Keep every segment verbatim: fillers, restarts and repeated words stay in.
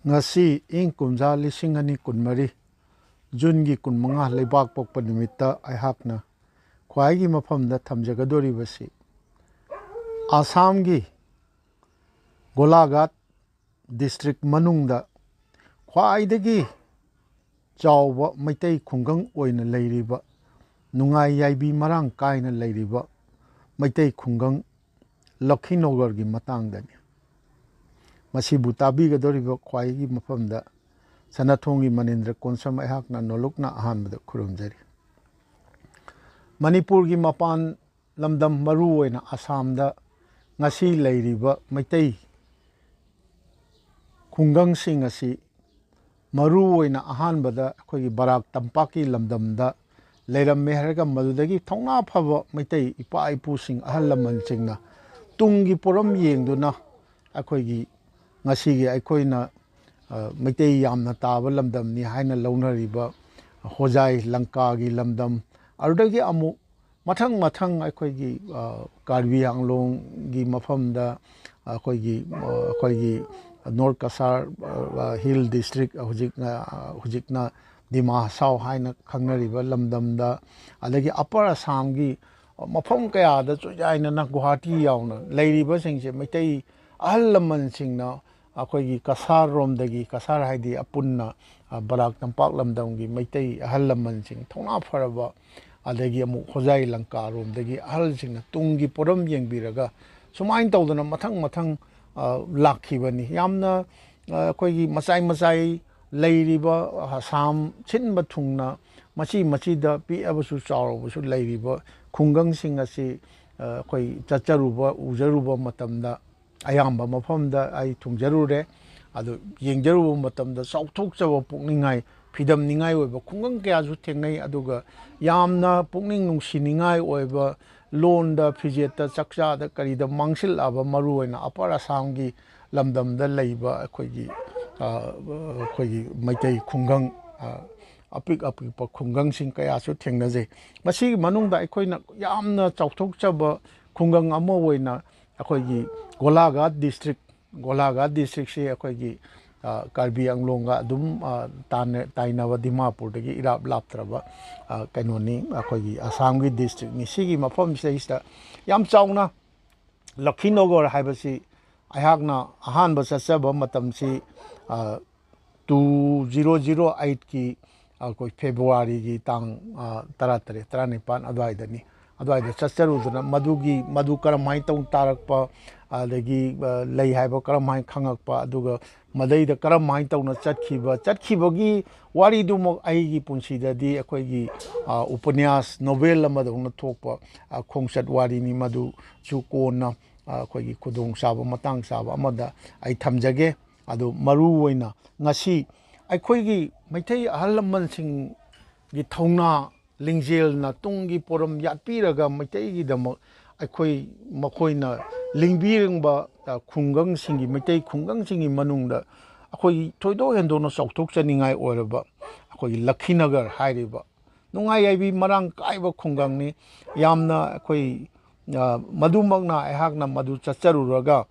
ꯉꯁꯤ ꯏꯪ ꯀꯨꯝꯖꯥ ꯂꯤꯁꯤꯡ ꯑꯅꯤ ꯀꯨꯟꯃꯔꯤ ꯖꯨꯟꯒꯤ ꯀꯨꯟꯃꯉꯥ ꯂꯩꯕꯥꯛ ꯄꯣꯛꯄ ꯅꯨꯃꯤꯠꯇ ꯑꯩꯍꯥꯛꯅ ꯈ꯭ꯋꯥꯏꯒꯤ ꯃꯐꯝꯗ ꯊꯝꯖꯒꯗꯧꯔꯤꯕꯁꯤ ꯑꯁꯥꯝꯒꯤ ꯒꯣꯂꯥꯘꯥꯠ ꯗꯤꯁꯇ꯭ꯔꯤꯛ ꯃꯅꯨꯡꯗ ꯈ꯭ꯋꯥꯏꯗꯒꯤ ꯆꯥꯎꯕ ꯃꯩꯇꯩ ꯈꯨꯡꯒꯪ ꯑꯣꯏꯅ ꯂꯩꯔꯤꯕ, ꯅꯨꯡꯉꯥꯏ ꯌꯥꯏꯕꯤ ꯃꯔꯥꯡ ꯀꯥꯏꯅ ꯂꯩꯔꯤꯕ ꯃꯩꯇꯩ ꯈꯨꯡꯒꯪ ꯂꯈꯤꯅꯣꯒꯔꯒꯤ ꯃꯇꯥꯡꯗꯅꯤ꯫ ꯃꯁꯤꯕꯨ ꯇꯥꯕꯤꯒꯗꯧꯔꯤꯕ ꯈ꯭ꯋꯥꯏꯒꯤ ꯃꯐꯝꯗ ꯁꯅꯥꯊꯣꯡꯒꯤ ꯃꯅꯤꯟꯗ꯭ꯔ ꯀꯣꯟꯁꯝ ꯑꯩꯍꯥꯛꯅ ꯅꯣꯂꯨꯛꯅ ꯑꯍꯥꯟꯕꯗ ꯈꯨꯔꯨꯝꯖꯔꯤ꯫ ꯃꯅꯤꯄꯨꯔꯒꯤ ꯃꯄꯥꯟ ꯂꯝꯗꯝ, ꯃꯔꯨ ꯑꯣꯏꯅ ꯑꯁꯥꯝꯗ ꯉꯁꯤ ꯂꯩꯔꯤꯕ ꯃꯩꯇꯩ ꯈꯨꯡꯒꯪꯁꯤꯡ ꯑꯁꯤ ꯃꯔꯨ ꯑꯣꯏꯅ ꯑꯍꯥꯟꯕꯗ ꯑꯩꯈꯣꯏꯒꯤ ꯕꯔꯥꯛ ꯇꯝꯄꯥꯛꯀꯤ ꯂꯝꯗꯝꯗ ꯂꯩꯔꯝꯃꯦ ꯍꯥꯏꯔꯒ, ꯃꯗꯨꯗꯒꯤ ꯊꯧꯅꯥ ꯐꯕ ꯃꯩꯇꯩ ꯏꯄꯥ ꯏꯄꯨꯁꯤꯡ, ꯑꯍꯜ ꯂꯃꯟꯁꯤꯡꯅ ꯇꯨꯡꯒꯤ ꯄꯣꯔꯝ ꯌꯦꯡꯗꯨꯅ ꯑꯩꯈꯣꯏꯒꯤ ꯉꯁꯤꯒꯤ ꯑꯩꯈꯣꯏꯅ, ꯑ, ꯃꯩꯇꯩ ꯌꯥꯝꯅ ꯇꯥꯕ ꯂꯝꯗꯝꯅꯤ ꯍꯥꯏꯅ ꯂꯧꯅꯔꯤꯕ ꯍꯣꯖꯥꯏ ꯂꯪꯀꯥꯒꯤ ꯂꯝꯗꯝ, ꯑꯗꯨꯗꯒꯤ ꯑꯃꯨꯛ ꯃꯊꯪ ꯃꯊꯪ ꯑꯩꯈꯣꯏꯒꯤ, ꯑ, ꯀꯥꯔꯕꯤ ꯑꯪꯂꯣꯡꯒꯤ ꯃꯐꯝꯗ ꯑꯩꯈꯣꯏꯒꯤ, ꯑ, ꯑꯩꯈꯣꯏꯒꯤ ꯅꯣꯔꯠ ꯀꯁꯥꯔ, ꯑ, ꯍꯤꯜ ꯗꯤꯁꯇ꯭ꯔꯤꯛ, ꯍꯧꯖꯤꯛ, ꯑ, ꯍꯧꯖꯤꯛꯅ ꯗꯤꯃꯥ ꯍꯁꯥꯎ ꯍꯥꯏꯅ ꯈꯪꯅꯔꯤꯕ ꯂꯝꯗꯝꯗ, ꯑꯗꯒꯤ ꯑꯞꯄꯔ ꯑꯁꯥꯝꯒꯤ ꯃꯐꯝ ꯀꯌꯥꯗ ꯆꯣꯏꯖꯥꯏꯅꯅ ꯒꯨꯍꯥꯇꯤ ꯌꯥꯎꯅ ꯂꯩꯔꯤꯕꯁꯤꯡꯁꯦ ꯃꯩꯇꯩ ꯑꯍꯜ ꯂꯃꯟꯁꯤꯡꯅ ꯑꯩꯈꯣꯏꯒꯤ ꯀꯁꯥꯔ ꯔꯣꯝꯗꯒꯤ, ꯀꯁꯥꯔ ꯍꯥꯏꯗꯤ ꯑꯄꯨꯟꯅ, ꯑ, ꯕꯔꯥꯛ ꯇꯝꯄꯥꯛ ꯂꯝꯗꯝꯒꯤ ꯃꯩꯇꯩ ꯑꯍꯜ ꯂꯃꯟꯁꯤꯡ, ꯊꯧꯅꯥ ꯐꯔꯕ, ꯑꯗꯒꯤ ꯑꯃꯨꯛ ꯍꯣꯖꯥꯏ ꯂꯪꯀꯥꯔꯣꯝꯗꯒꯤ ꯑꯍꯜꯁꯤꯡꯅ ꯇꯨꯡꯒꯤ ꯄꯣꯔꯝ ꯌꯦꯡꯕꯤꯔꯒ ꯁꯨꯃꯥꯏꯅ ꯇꯧꯗꯅ ꯃꯊꯪ ꯃꯊꯪ, ꯑ, ꯂꯥꯛꯈꯤꯕꯅꯤ꯫ ꯌꯥꯝꯅ, ꯑ, ꯑꯩꯈꯣꯏꯒꯤ ꯃꯆꯥꯏ ꯃꯆꯥꯏ ꯂꯩꯔꯤꯕ ꯑꯁꯥꯝ ꯁꯤꯟꯕ ꯊꯨꯡꯅ ꯃꯆꯤ ꯃꯆꯤꯗ ꯄꯤꯛꯑꯕꯁꯨ ꯆꯥꯎꯔꯕꯁꯨ ꯂꯩꯔꯤꯕ ꯈꯨꯡꯒꯪꯁꯤꯡ ꯑꯁꯤ, ꯑ, ꯑꯩꯈꯣꯏ ꯆꯠꯆꯔꯨꯕ, ꯎꯖꯔꯨꯕ ꯃꯇꯝꯗ ꯑꯌꯥꯝꯕ ꯃꯐꯝꯗ ꯑꯩ ꯊꯨꯡꯖꯔꯨꯔꯦ꯫ ꯑꯗꯨ ꯌꯦꯡꯖꯔꯨꯕ ꯃꯇꯝꯗ ꯆꯥꯎꯊꯣꯛꯆꯕ, ꯄꯨꯛꯅꯤꯡꯉꯥꯏ, ꯐꯤꯗꯝꯅꯤꯡꯉꯥꯏ ꯑꯣꯏꯕ ꯈꯨꯡꯒꯪ ꯀꯌꯥꯁꯨ ꯊꯦꯡꯅꯩ꯫ ꯑꯗꯨꯒ ꯌꯥꯝꯅ ꯄꯨꯛꯅꯤꯡ ꯅꯨꯡꯁꯤꯅꯤꯡꯉꯥꯏ ꯑꯣꯏꯕ, ꯂꯣꯟꯗ, ꯐꯤꯖꯦꯠꯇ, ꯆꯥꯛꯆꯥꯗ, ꯀꯔꯤꯗ ꯃꯥꯡꯁꯤꯜꯂꯛꯑꯕ, ꯃꯔꯨꯑꯣꯏꯅ ꯑꯄꯔ ꯑꯁꯥꯝꯒꯤ ꯂꯝꯗꯝꯗ ꯂꯩꯕ ꯑꯩꯈꯣꯏꯒꯤ, ꯑ, ꯑꯩꯈꯣꯏꯒꯤ ꯃꯩꯇꯩ ꯈꯨꯡꯒꯪ, ꯑ, ꯑꯄꯤꯛ ꯑꯄꯤꯛꯄ ꯈꯨꯡꯒꯪꯁꯤꯡ ꯀꯌꯥꯁꯨ ꯊꯦꯡꯅꯖꯩ꯫ ꯃꯁꯤꯒꯤ ꯃꯅꯨꯡꯗ ꯑꯩꯈꯣꯏꯅ ꯌꯥꯝꯅ ꯆꯥꯎꯊꯣꯛꯆꯕ ꯈꯨꯡꯒꯪ ꯑꯃ ꯑꯣꯏꯅ ꯑꯩꯈꯣꯏꯒꯤ ꯒꯣꯂꯥꯘꯥꯠ ꯗꯤꯁꯇ꯭ꯔꯤꯛ, ꯒꯣꯂꯥꯘꯥꯠ ꯗꯤꯁꯇ꯭ꯔꯤꯛꯁꯤ ꯑꯩꯈꯣꯏꯒꯤ, ꯑ, ꯀꯥꯔꯕꯤ ꯑꯪꯂꯣꯡꯒ ꯑꯗꯨꯝ, ꯑ, ꯇꯥꯟꯅ-, ꯇꯥꯏꯅꯕ ꯗꯤꯃꯥꯄꯨꯔꯗꯒꯤ ꯏꯔꯥꯞ ꯂꯥꯞꯇ꯭ꯔꯕ, ꯑ, ꯀꯩꯅꯣꯅꯤ, ꯑꯩꯈꯣꯏꯒꯤ ꯑꯁꯥꯝꯒꯤ ꯗꯤꯁꯇ꯭ꯔꯤꯛꯅꯤ꯫ ꯁꯤꯒꯤ ꯃꯐꯝꯁꯤꯗꯩꯁꯤꯗ ꯌꯥꯝ ꯆꯥꯎꯅ ꯂꯈꯤꯅꯣꯒꯔ ꯍꯥꯏꯕꯁꯤ ꯑꯩꯍꯥꯛꯅ ꯑꯍꯥꯟꯕ ꯆꯠꯆꯕ ꯃꯇꯝꯁꯤ, ꯑ, two zero zero eight ꯀꯤ ꯑꯩꯈꯣꯏ ꯐꯦꯕ꯭ꯔꯨꯋꯥꯔꯤꯒꯤ ꯇꯥꯡ, ꯑ, ꯇꯔꯥꯇꯔꯦꯠ, ꯇꯔꯥꯅꯤꯄꯥꯟ ꯑꯗꯨꯋꯥꯏꯗꯅꯤ꯫ ꯑꯗꯨꯋꯥꯏꯗ ꯆꯠꯆꯔꯨꯗꯅ ꯃꯗꯨꯒꯤ, ꯃꯗꯨ ꯀꯔꯝꯍꯥꯏꯅ ꯇꯧ ꯇꯥꯔꯛꯄ, ꯑꯗꯒꯤ, ꯑ, ꯂꯩ ꯍꯥꯏꯕ ꯀꯔꯝꯍꯥꯏꯅ ꯈꯪꯉꯛꯄ, ꯑꯗꯨꯒ ꯃꯗꯩꯗ ꯀꯔꯝꯍꯥꯏꯅ ꯇꯧꯅ ꯆꯠꯈꯤꯕ, ꯆꯠꯈꯤꯕꯒꯤ ꯋꯥꯔꯤꯗꯨꯃꯛ ꯑꯩꯒꯤ ꯄꯨꯟꯁꯤꯗꯗꯤ ꯑꯩꯈꯣꯏꯒꯤ, ꯑ, ꯎꯄꯅ꯭ꯌꯥꯁ ꯅꯣꯕꯦꯜ ꯑꯃꯗꯧꯅ ꯊꯣꯛꯄ, ꯑ, ꯈꯣꯡꯆꯠ ꯋꯥꯔꯤꯅꯤ꯫ ꯃꯗꯨꯁꯨ ꯀꯣꯟꯅ, ꯑ, ꯑꯩꯈꯣꯏꯒꯤ ꯈꯨꯗꯣꯡꯆꯥꯕ, ꯃꯇꯥꯡ ꯆꯥꯕ ꯑꯃꯗ ꯑꯩ ꯊꯝꯖꯒꯦ꯫ ꯑꯗꯨ ꯃꯔꯨ ꯑꯣꯏꯅ ꯉꯁꯤ ꯑꯩꯈꯣꯏꯒꯤ ꯃꯩꯇꯩ ꯑꯍꯜ ꯂꯃꯟꯁꯤꯡꯒꯤ ꯊꯧꯅꯥ ꯂꯤꯡꯖꯦꯜꯅ ꯇꯨꯡꯒꯤ ꯄꯣꯔꯝ ꯌꯥꯠꯄꯤꯔꯒ ꯃꯩꯇꯩꯒꯤꯗꯃꯛ ꯑꯩꯈꯣꯏ ꯃꯈꯣꯏꯅ ꯂꯤꯡꯕꯤꯔꯝꯕ, ꯑ, ꯈꯨꯡꯒꯪꯁꯤꯡꯒꯤ, ꯃꯩꯇꯩ ꯈꯨꯡꯒꯪꯁꯤꯡꯒꯤ ꯃꯅꯨꯡꯗ ꯑꯩꯈꯣꯏꯒꯤ ꯊꯣꯏꯗꯣꯛ ꯍꯦꯟꯗꯣꯛꯅ ꯆꯥꯎꯊꯣꯛꯆꯅꯤꯡꯉꯥꯏ ꯑꯣꯏꯔꯕ ꯑꯩꯈꯣꯏꯒꯤ ꯂꯈꯤꯅꯒꯔ ꯍꯥꯏꯔꯤꯕ ꯅꯨꯡꯉꯥꯏ ꯌꯥꯏꯕꯤ ꯃꯔꯥꯡ ꯀꯥꯏꯕ ꯈꯨꯡꯒꯪꯅꯤ꯫ ꯌꯥꯝꯅ ꯑꯩꯈꯣꯏ, ꯑ, ꯃꯗꯨꯃꯛꯅ ꯑꯩꯍꯥꯛꯅ ꯃꯗꯨ ꯆꯠꯆꯔꯨꯔꯒ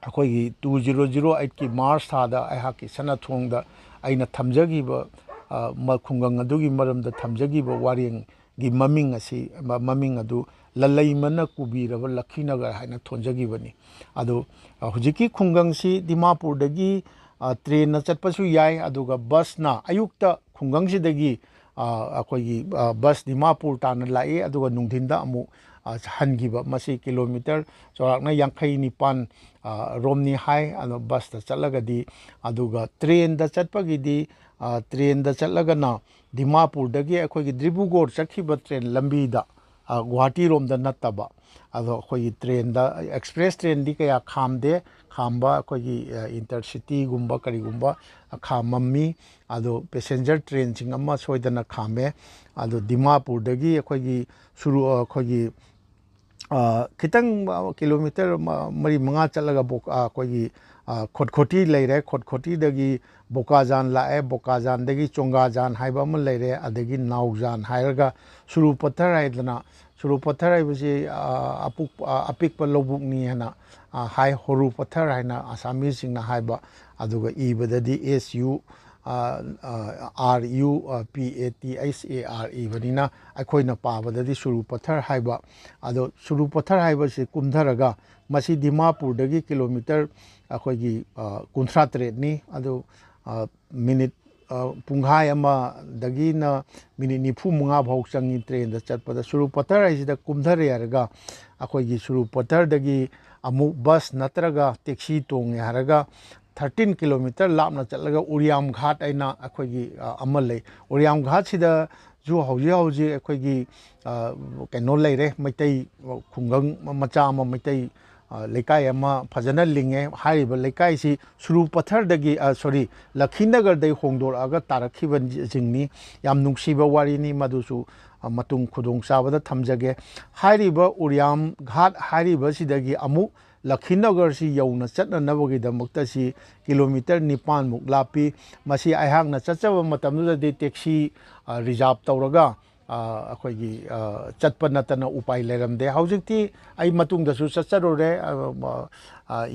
ꯑꯩꯈꯣꯏꯒꯤ two zero zero eight ꯀꯤ ꯃꯥꯔꯆ ꯊꯥꯗ ꯑꯩꯍꯥꯛꯀꯤ ꯁꯅꯥꯊꯣꯡꯗ ꯑꯩꯅ ꯊꯝꯖꯈꯤꯕ, ꯑ, ꯃ-, ꯈꯨꯡꯒꯪ ꯑꯗꯨꯒꯤ ꯃꯔꯝꯗ ꯊꯝꯖꯈꯤꯕ ꯋꯥꯔꯦꯡꯒꯤ ꯃꯃꯤꯡ ꯑꯁꯤ, ꯃ-, ꯃꯃꯤꯡ ꯑꯗꯨ ꯂꯜꯂꯩꯃꯅ ꯀꯨꯕꯤꯔꯕ ꯂꯈꯤꯅꯒꯔ ꯍꯥꯏꯅ ꯊꯣꯟꯖꯈꯤꯕꯅꯤ꯫ ꯑꯗꯨ, ꯑ, ꯍꯧꯖꯤꯛꯀꯤ ꯈꯨꯡꯒꯪꯁꯤ ꯗꯤꯃꯥꯄꯨꯔꯗꯒꯤ, ꯑ, ꯇ꯭ꯔꯦꯟꯅ ꯆꯠꯄꯁꯨ ꯌꯥꯏ, ꯑꯗꯨꯒ ꯕꯁꯅ ꯑꯌꯨꯛꯇ ꯈꯨꯡꯒꯪꯁꯤꯗꯒꯤ, ꯑ, ꯑꯩꯈꯣꯏꯒꯤ, ꯑ, ꯕꯁ ꯗꯤꯃꯥꯄꯨꯔ ꯇꯥꯟꯅ ꯂꯥꯛꯏ, ꯑꯗꯨꯒ ꯅꯨꯡꯊꯤꯟꯗ ꯑꯃꯨꯛ, ꯑ, ꯍꯟꯈꯤꯕ꯫ ꯃꯁꯤ ꯀꯤꯂꯣꯃꯤꯇꯔ ꯆꯥꯎꯔꯥꯛꯅ ꯌꯥꯡꯈꯩ ꯅꯤꯄꯥꯟ, ꯑ, ꯔꯣꯝꯅꯤ ꯍꯥꯏ꯫ ꯑꯗꯣ ꯕꯁꯇ ꯆꯠꯂꯒꯗꯤ, ꯑꯗꯨꯒ ꯇ꯭ꯔꯦꯟꯗ ꯆꯠꯄꯒꯤꯗꯤ, ꯑ, ꯇ꯭ꯔꯦꯟꯗ ꯆꯠꯂꯒꯅ ꯗꯤꯃꯥꯄꯨꯔꯗꯒꯤ ꯑꯩꯈꯣꯏꯒꯤ ꯗꯤꯕ꯭ꯔꯨꯒꯔ ꯆꯠꯈꯤꯕ ꯇ꯭ꯔꯦꯟ ꯂꯝꯕꯤꯗ, ꯑ, ꯒꯨꯍꯥꯇꯤꯔꯣꯝꯗ ꯅꯠꯇꯕ, ꯑꯗꯣ ꯑꯩꯈꯣꯏꯒꯤ ꯇ꯭ꯔꯦꯟꯗ, ꯑꯦꯛꯁꯄ꯭ꯔꯦꯁ ꯇ꯭ꯔꯦꯟꯗꯤ ꯀꯌꯥ ꯈꯥꯝꯗꯦ, ꯈꯥꯝꯕ ꯑꯩꯈꯣꯏꯒꯤ, ꯑ, ꯏꯟꯇꯔꯁꯤꯇꯤꯒꯨꯝꯕ ꯀꯔꯤꯒꯨꯝꯕ ꯈꯥꯝꯃꯝꯃꯤ꯫ ꯑꯗꯣ ꯄꯦꯁꯦꯟꯖꯔ ꯇ꯭ꯔꯦꯟꯁꯤꯡ ꯑꯃ ꯁꯣꯏꯗꯅ ꯈꯥꯝꯃꯦ꯫ ꯑꯗꯣ ꯗꯤꯃꯥꯄꯨꯔꯗꯒꯤ ꯑꯩꯈꯣꯏꯒꯤ ꯁꯨꯔꯨ-, ꯑꯩꯈꯣꯏꯒꯤ, ꯑ, ꯈꯤꯇꯪ, ꯑ, ꯀꯤꯂꯣꯃꯤꯇꯔ ꯃ-, ꯃꯔꯤ ꯃꯉꯥ ꯆꯠꯂꯒ ꯕꯣꯛ-, ꯑ, ꯑꯩꯈꯣꯏꯒꯤ, ꯑ, ꯈꯣꯠꯈꯣꯇꯤ ꯂꯩꯔꯦ꯫ ꯈꯣꯠꯈꯣꯇꯤꯗꯒꯤ ꯕꯣꯀꯥꯖꯥꯟ ꯂꯥꯛꯑꯦ꯫ ꯕꯣꯀꯥꯖꯥꯟꯗꯒꯤ ꯆꯣꯡꯒꯥꯖꯥꯟ ꯍꯥꯏꯕ ꯑꯃ ꯂꯩꯔꯦ꯫ ꯑꯗꯒꯤ ꯅꯥꯎꯖꯥꯟ ꯍꯥꯏꯔꯒ ꯁꯨꯔꯨ ꯄꯊꯔ ꯍꯥꯏꯗꯅ, ꯁꯨꯔꯨ ꯄꯊꯔ ꯍꯥꯏꯕꯁꯤ, ꯑ, ꯑꯄꯨꯛ-, ꯑ, ꯑꯄꯤꯛꯄ ꯂꯧꯕꯨꯛꯅꯤ ꯍꯥꯏꯅ, ꯑ, ꯍꯥꯏ꯫ ꯍꯣꯔꯨ ꯄꯊꯔ ꯍꯥꯏꯅ ꯑꯁꯥꯃꯤꯁꯁꯤꯡꯅ ꯍꯥꯏꯕ꯫ ꯑꯗꯨꯒ ꯏꯕꯗꯗꯤ S U R U P A T H A R ꯏꯕꯅꯤꯅ ꯑꯩꯈꯣꯏꯅ ꯄꯥꯕꯗꯗꯤ ꯁꯨꯔꯨ ꯄꯊꯔ ꯍꯥꯏꯕ꯫ ꯑꯗꯣ ꯁꯨꯔꯨ ꯄꯊꯔ ꯍꯥꯏꯕꯁꯤ ꯀꯨꯝꯊꯔꯒ, ꯃꯁꯤ ꯗꯤꯃꯥꯄꯨꯔꯗꯒꯤ ꯀꯤꯂꯣꯃꯤꯇꯔ ꯑꯩꯈꯣꯏꯒꯤ ꯀꯨꯟꯊ꯭ꯔꯥ ꯇꯔꯦꯠꯅꯤ꯫ ꯑꯗꯨ ꯃꯤꯅꯤꯠ ꯄꯨꯡꯈꯥꯏ ꯑꯃꯗꯒꯤꯅ ꯃꯤꯅꯤꯠ ꯅꯤꯐꯨ ꯃꯉꯥ ꯐꯥꯎ ꯆꯪꯉꯤ ꯇ꯭ꯔꯦꯟꯗ ꯆꯠꯄꯗ꯫ ꯁꯨꯔꯨ ꯄꯊꯔ ꯍꯥꯏꯁꯤꯗ ꯀꯨꯝꯊꯔꯦ ꯍꯥꯏꯔꯒ, ꯑꯩꯈꯣꯏꯒꯤ ꯁꯨꯔꯨ ꯄꯊꯔꯗꯒꯤ ꯑꯃꯨꯛ ꯕꯁ ꯅꯠꯇ꯭ꯔꯒ ꯇꯦꯛꯁꯤ ꯇꯣꯡꯉꯦ ꯍꯥꯏꯔꯒ, ꯊꯥꯔꯇꯤꯟ ꯀꯤꯂꯣꯃꯤꯇꯔ ꯂꯥꯞꯅ ꯆꯠꯂꯒ ꯎꯔꯤꯌꯥꯝ ꯘꯥꯠ ꯍꯥꯏꯅ ꯑꯩꯈꯣꯏꯒꯤ ꯑꯃ ꯂꯩ꯫ ꯎꯔꯤꯌꯥꯝ ꯘꯥꯠꯁꯤꯗꯁꯨ ꯍꯧꯖꯤꯛ ꯍꯧꯖꯤꯛ ꯑꯩꯈꯣꯏꯒꯤ ꯀꯩꯅꯣ ꯂꯩꯔꯦ, ꯃꯩꯇꯩ ꯈꯨꯡꯒꯪ ꯃꯆꯥ ꯑꯃ, ꯃꯩꯇꯩ ꯂꯩꯀꯥꯏ ꯑꯃ ꯐꯖꯅ ꯂꯤꯡꯉꯦ꯫ ꯍꯥꯏꯔꯤꯕ ꯂꯩꯀꯥꯏꯁꯤ ꯁꯨꯔꯨ ꯄꯊꯔꯗꯒꯤ, ꯁꯣꯔꯤ, ꯂꯈꯤꯅꯒꯔꯗꯒꯤ ꯍꯣꯡꯗꯣꯔꯛꯑꯒ ꯇꯥꯔꯛꯈꯤꯕꯁꯤꯡꯅꯤ꯫ ꯌꯥꯝ ꯅꯨꯡꯁꯤꯕ ꯋꯥꯔꯤꯅꯤ, ꯃꯗꯨꯁꯨ ꯃꯇꯨꯡ ꯈꯨꯗꯣꯡꯆꯥꯕꯗ ꯊꯝꯖꯒꯦ꯫ ꯍꯥꯏꯔꯤꯕ ꯎꯔꯤꯌꯥꯝ ꯘꯥꯠ ꯍꯥꯏꯔꯤꯕꯁꯤꯗꯒꯤ ꯑꯃꯨꯛ ꯂꯈꯤꯅꯒꯔꯁꯤ ꯌꯧꯅ ꯆꯠꯅꯅꯕꯒꯤꯗꯃꯛꯇ ꯁꯤ ꯀꯤꯂꯣꯃꯤꯇꯔ ꯅꯤꯄꯥꯟꯃꯨꯛ ꯂꯥꯞꯄꯤ꯫ ꯃꯁꯤ ꯑꯩꯍꯥꯛꯅ ꯆꯠꯆꯕ ꯃꯇꯝꯗꯨꯗꯗꯤ ꯇꯦꯛꯁꯤ ꯔꯤꯖꯥꯞ ꯇꯧꯔꯒ ꯑꯩꯈꯣꯏꯒꯤ ꯆꯠꯄ ꯅꯠꯇꯅ ꯎꯄꯥꯏ ꯂꯩꯔꯝꯗꯦ꯫ ꯍꯧꯖꯤꯛꯇꯤ ꯑꯩ ꯃꯇꯨꯡꯗꯁꯨ ꯆꯠꯆꯔꯨꯔꯦ꯫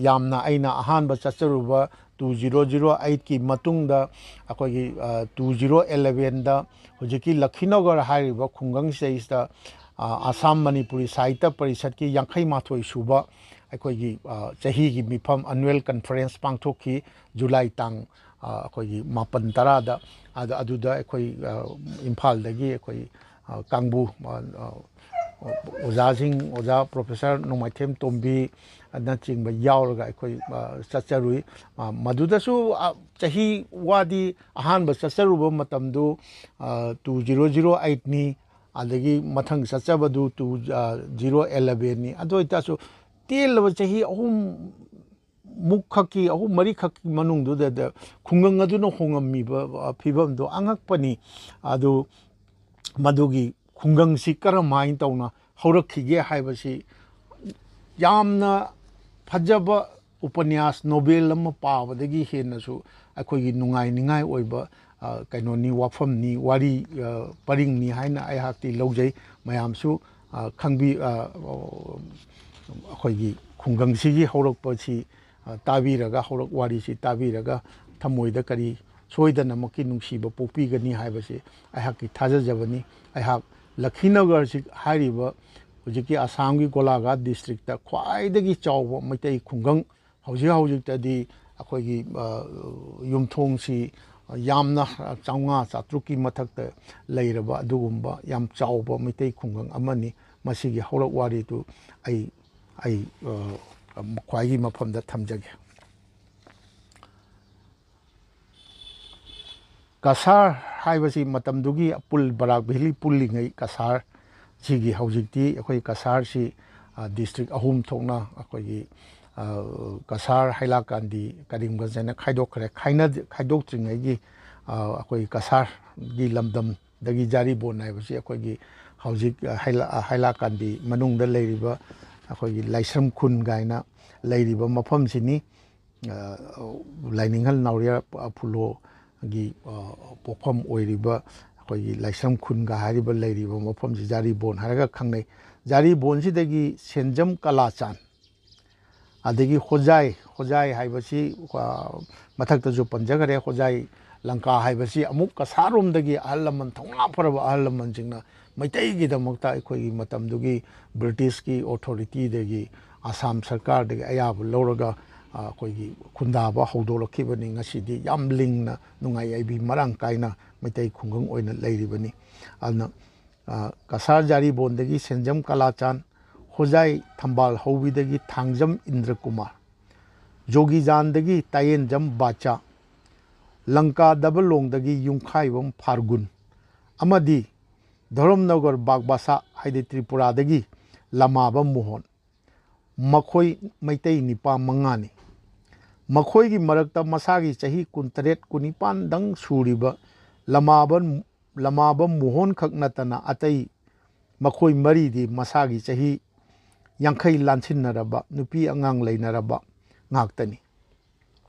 ꯌꯥꯝꯅ ꯑꯩꯅ ꯑꯍꯥꯟꯕ ꯆꯠꯆꯔꯨꯕ two zero zero eight ꯀꯤ ꯃꯇꯨꯡꯗ ꯑꯩꯈꯣꯏꯒꯤ two zero eleven ꯗ ꯍꯧꯖꯤꯛꯀꯤ ꯂꯈꯤꯅꯒꯔ ꯍꯥꯏꯔꯤꯕ ꯈꯨꯡꯒꯪꯁꯤꯗꯩꯁꯤꯗ ꯑꯁꯥꯝ ꯃꯅꯤꯄꯨꯔꯤ ꯁꯥꯍꯤꯇ꯭ꯌ ꯄꯔꯤꯁꯠꯀꯤ ꯌꯥꯡꯈꯩ ꯃꯥꯊꯣꯏ ꯁꯨꯕ ꯑꯩꯈꯣꯏꯒꯤ ꯆꯍꯤꯒꯤ ꯃꯤꯐꯝ, annual conference, ꯄꯥꯡꯊꯣꯛꯈꯤ꯫ ꯖꯨꯂꯥꯏ ꯇꯥꯡ ꯑꯩꯈꯣꯏꯒꯤ ꯃꯥꯄꯟ ꯇꯔꯥꯗ꯫ ꯑꯗ ꯑꯗꯨꯗ ꯑꯩꯈꯣꯏ ꯏꯝꯐꯥꯜꯗꯒꯤ ꯑꯩꯈꯣꯏ ꯀꯥꯡꯕꯨ ꯑꯣꯖꯥꯁꯤꯡ, ꯑꯣꯖꯥ ꯄ꯭ꯔꯣꯐꯦꯁꯔ ꯅꯣꯡꯃꯥꯏꯊꯦꯝ ꯇꯣꯝꯕꯤ ꯅꯆꯤꯡꯕ ꯌꯥꯎꯔꯒ ꯑꯩꯈꯣꯏ ꯆꯠꯆꯔꯨꯏ꯫ ꯃꯗꯨꯗꯁꯨ ꯆꯍꯤ ꯋꯥꯗꯤ, ꯑꯍꯥꯟꯕ ꯆꯠꯆꯔꯨꯕ ꯃꯇꯝꯗꯨ two zero zero eight ꯅꯤ꯫ ꯑꯗꯒꯤ ꯃꯊꯪ ꯆꯠꯆꯕꯗꯨ two zero eleven ꯅꯤ꯫ ꯑꯗꯨ ꯑꯣꯏꯇꯥꯔꯁꯨ ꯇꯦꯜꯂꯕ ꯆꯍꯤ ꯑꯍꯨꯝ ꯃꯨꯛ ꯈꯛꯀꯤ, ꯑꯍꯨꯝ ꯃꯔꯤ ꯈꯛꯀꯤ ꯃꯅꯨꯡꯗꯨꯗ ꯈꯨꯡꯒꯪ ꯑꯗꯨꯅ ꯍꯣꯡꯉꯝꯃꯤꯕ ꯐꯤꯕꯝꯗꯣ ꯑꯉꯛꯄꯅꯤ꯫ ꯑꯗꯨ ꯃꯗꯨꯒꯤ ꯈꯨꯡꯒꯪꯁꯤ ꯀꯔꯝꯍꯥꯏꯅ ꯇꯧꯅ ꯍꯧꯔꯛꯈꯤꯒꯦ ꯍꯥꯏꯕꯁꯤ ꯌꯥꯝꯅ ꯐꯖꯕ ꯎꯄꯅ꯭ꯌꯥꯁ, ꯅꯣꯕꯦꯜ ꯑꯃ ꯄꯥꯕꯗꯒꯤ ꯍꯦꯟꯅꯁꯨ ꯑꯩꯈꯣꯏꯒꯤ ꯅꯨꯡꯉꯥꯏꯅꯤꯡꯉꯥꯏ ꯑꯣꯏꯕ ꯀꯩꯅꯣꯅꯤ, ꯋꯥꯐꯝꯅꯤ, ꯋꯥꯔꯤ ꯄꯔꯤꯡꯅꯤ ꯍꯥꯏꯅ ꯑꯩꯍꯥꯛꯇꯤ ꯂꯧꯖꯩ꯫ ꯃꯌꯥꯝꯁꯨ ꯈꯪꯕꯤ, ꯑꯩꯈꯣꯏꯒꯤ ꯈꯨꯡꯒꯪꯁꯤꯒꯤ ꯍꯧꯔꯛꯄꯁꯤ ꯇꯥꯕꯤꯔꯒ, ꯍꯧꯔꯛ ꯋꯥꯔꯤꯁꯤ ꯇꯥꯕꯤꯔꯒ ꯊꯃꯣꯏꯗ ꯀꯔꯤ ꯁꯣꯏꯗꯅꯃꯛꯀꯤ ꯅꯨꯡꯁꯤꯕ ꯄꯣꯛꯄꯤꯒꯅꯤ ꯍꯥꯏꯕꯁꯤ ꯑꯩꯍꯥꯛꯀꯤ ꯊꯥꯖꯖꯕꯅꯤ꯫ ꯑꯩꯍꯥꯛ ꯂꯈꯤꯅꯒꯔꯁꯤ ꯍꯥꯏꯔꯤꯕ ꯍꯧꯖꯤꯛꯀꯤ ꯑꯁꯥꯝꯒꯤ ꯒꯣꯂꯥꯘꯥꯠ ꯗꯤꯁꯇ꯭ꯔꯤꯛꯇ ꯈ꯭ꯋꯥꯏꯗꯒꯤ ꯆꯥꯎꯕ ꯃꯩꯇꯩ ꯈꯨꯡꯒꯪ, ꯍꯧꯖꯤꯛ ꯍꯧꯖꯤꯛꯇꯗꯤ ꯑꯩꯈꯣꯏꯒꯤ ꯌꯨꯝꯊꯣꯡꯁꯤ ꯌꯥꯝꯅ ꯆꯥꯝꯃꯉꯥ ꯆꯥꯇ꯭ꯔꯨꯛꯀꯤ ꯃꯊꯛꯇ ꯂꯩꯔꯕ ꯑꯗꯨꯒꯨꯝꯕ ꯌꯥꯝ ꯆꯥꯎꯕ ꯃꯩꯇꯩ ꯈꯨꯡꯒꯪ ꯑꯃꯅꯤ꯫ ꯃꯁꯤꯒꯤ ꯍꯧꯔꯛ ꯋꯥꯔꯤꯗꯨ ꯑꯩ ꯑꯩ ꯈ꯭ꯋꯥꯏꯒꯤ ꯃꯐꯝꯗ ꯊꯝꯖꯒꯦ꯫ ꯀꯁꯥꯔ ꯍꯥꯏꯕꯁꯤ ꯃꯇꯝꯗꯨꯒꯤ ꯄꯨꯜ, ꯕꯔꯥꯛ ꯚꯦꯂꯤ ꯄꯨꯜꯂꯤꯉꯩ ꯀꯁꯥꯔ ꯁꯤꯒꯤ ꯍꯧꯖꯤꯛꯇꯤ ꯑꯩꯈꯣꯏ ꯀꯁꯥꯔꯁꯤ ꯗꯤꯁꯇ꯭ꯔꯤꯛ ꯑꯍꯨꯝ ꯊꯣꯛꯅ ꯑꯩꯈꯣꯏꯒꯤ ꯀꯁꯥꯔ, ꯍꯥꯏꯂꯥꯀꯥꯟꯗꯤ, ꯀꯔꯤꯝꯒꯟꯖ ꯍꯥꯏꯅ ꯈꯥꯏꯗꯣꯛꯈ꯭ꯔꯦ꯫ ꯈꯥꯏꯅ-, ꯈꯥꯏꯗꯣꯛꯇ꯭ꯔꯤꯉꯩꯒꯤ ꯑꯩꯈꯣꯏ ꯀꯁꯥꯔꯒꯤ ꯂꯝꯗꯝꯗꯒꯤ ꯖꯥꯔꯤꯕꯣꯟ ꯍꯥꯏꯕꯁꯤ ꯑꯩꯈꯣꯏꯒꯤ ꯍꯧꯖꯤꯛ ꯍꯥꯏꯂꯥꯀꯥꯟꯗꯤ ꯃꯅꯨꯡꯗ ꯂꯩꯔꯤꯕ ꯑꯩꯈꯣꯏꯒꯤ ꯂꯥꯏꯁ꯭ꯔꯝ ꯈꯨꯟ ꯀꯥꯏꯅ ꯂꯩꯔꯤꯕ ꯃꯐꯝꯁꯤꯅꯤ꯫ ꯂꯥꯏꯅꯤꯡꯍꯜ ꯅꯥꯎꯔꯤꯌꯥ ꯐꯨꯂꯣꯒꯤ ꯄꯣꯛꯐꯝ ꯑꯣꯏꯔꯤꯕ ꯑꯩꯈꯣꯏꯒꯤ ꯂꯥꯏꯁ꯭ꯔꯝ ꯈꯨꯟꯒ ꯍꯥꯏꯔꯤꯕ ꯂꯩꯔꯤꯕ ꯃꯐꯝꯁꯤ ꯖꯥꯔꯤꯕꯣꯟ ꯍꯥꯏꯔꯒ ꯈꯪꯅꯩ꯫ ꯖꯥꯔꯤꯕꯣꯟꯁꯤꯗꯒꯤ ꯁꯦꯟꯖꯝ ꯀꯂꯥꯆꯥꯟ, ꯑꯗꯒꯤ ꯍꯣꯖꯥꯏ, ꯍꯣꯖꯥꯏ ꯍꯥꯏꯕꯁꯤ ꯃꯊꯛꯇꯁꯨ ꯄꯟꯖꯈꯔꯦ꯫ ꯍꯣꯖꯥꯏ ꯂꯪꯀꯥ ꯍꯥꯏꯕꯁꯤ ꯑꯃꯨꯛ ꯀꯁꯥꯔꯣꯝꯗꯒꯤ ꯑꯍꯜ ꯂꯃꯟ, ꯊꯧꯅꯥ ꯐꯔꯕ ꯑꯍꯜ ꯂꯃꯟꯁꯤꯡꯅ ꯃꯩꯇꯩꯒꯤꯗꯃꯛꯇ ꯑꯩꯈꯣꯏꯒꯤ ꯃꯇꯝꯗꯨꯒꯤ ꯕ꯭ꯔꯤꯇꯤꯁꯀꯤ ꯑꯣꯊꯣꯔꯤꯇꯤꯗꯒꯤ, ꯑꯁꯥꯝ ꯁꯔꯀꯥꯔꯗꯒꯤ ꯑꯌꯥꯕ ꯂꯧꯔꯒ ꯑꯩꯈꯣꯏꯒꯤ ꯈꯨꯟꯗꯥꯕ ꯍꯧꯗꯣꯔꯛꯈꯤꯕꯅꯤ꯫ ꯉꯁꯤꯗꯤ ꯌꯥꯝ ꯂꯤꯡꯅ, ꯅꯨꯡꯉꯥꯏ ꯌꯥꯏꯕꯤ ꯃꯔꯥꯡ ꯀꯥꯏꯅ ꯃꯩꯇꯩ ꯈꯨꯡꯒꯪ ꯑꯣꯏꯅ ꯂꯩꯔꯤꯕꯅꯤ꯫ ꯑꯗꯨꯅ ꯀꯁꯥꯔ ꯖꯥꯔꯤꯕꯣꯟꯗꯒꯤ ꯁꯦꯟꯖꯝ ꯀꯂꯥꯆꯥꯟ, ꯍꯣꯖꯥꯏ ꯊꯝꯕꯥꯜ ꯍꯧꯕꯤꯗꯒꯤ ꯊꯥꯡꯖꯝ ꯏꯟꯗ꯭ꯔꯀꯨꯃꯥꯔ, ꯖꯣꯒꯤꯖꯥꯟꯗꯒꯤ ꯇꯥꯌꯦꯟꯖꯝ ꯕꯥꯆꯥ, ꯂꯪꯀꯥ ꯗꯕꯂꯣꯡꯗꯒꯤ ꯌꯨꯝꯈꯥꯏꯕꯝ ꯐꯥꯔꯒꯨꯟ ꯑꯃꯗꯤ ꯙꯔꯝꯅꯒꯔ ꯕꯥꯒꯕꯥꯁꯥ, ꯍꯥꯏꯗꯤ ꯇ꯭ꯔꯤꯄꯨꯔꯥꯗꯒꯤ ꯂꯃꯥꯕꯝ ꯃꯣꯍꯣꯟ, ꯃꯈꯣꯏ ꯃꯩꯇꯩ ꯅꯤꯄꯥ ꯃꯉꯥꯅꯤ꯫ ꯃꯈꯣꯏꯒꯤ ꯃꯔꯛꯇ ꯃꯁꯥꯒꯤ ꯆꯍꯤ ꯀꯨꯟꯇꯔꯦꯠ, ꯀꯨꯟꯅꯤꯄꯥꯟꯗꯪ ꯁꯨꯔꯤꯕ ꯂꯃꯥꯕꯝ, ꯂꯃꯥꯕꯝ ꯃꯣꯍꯣꯟ ꯈꯛ ꯅꯠꯇꯅ ꯑꯇꯩ ꯃꯈꯣꯏ ꯃꯔꯤꯗꯤ ꯃꯁꯥꯒꯤ ꯆꯍꯤ ꯌꯥꯡꯈꯩ ꯂꯥꯟꯁꯤꯟꯅꯔꯕ, ꯅꯨꯄꯤ ꯑꯉꯥꯡ ꯂꯩꯅꯔꯕ ꯉꯥꯛꯇꯅꯤ꯫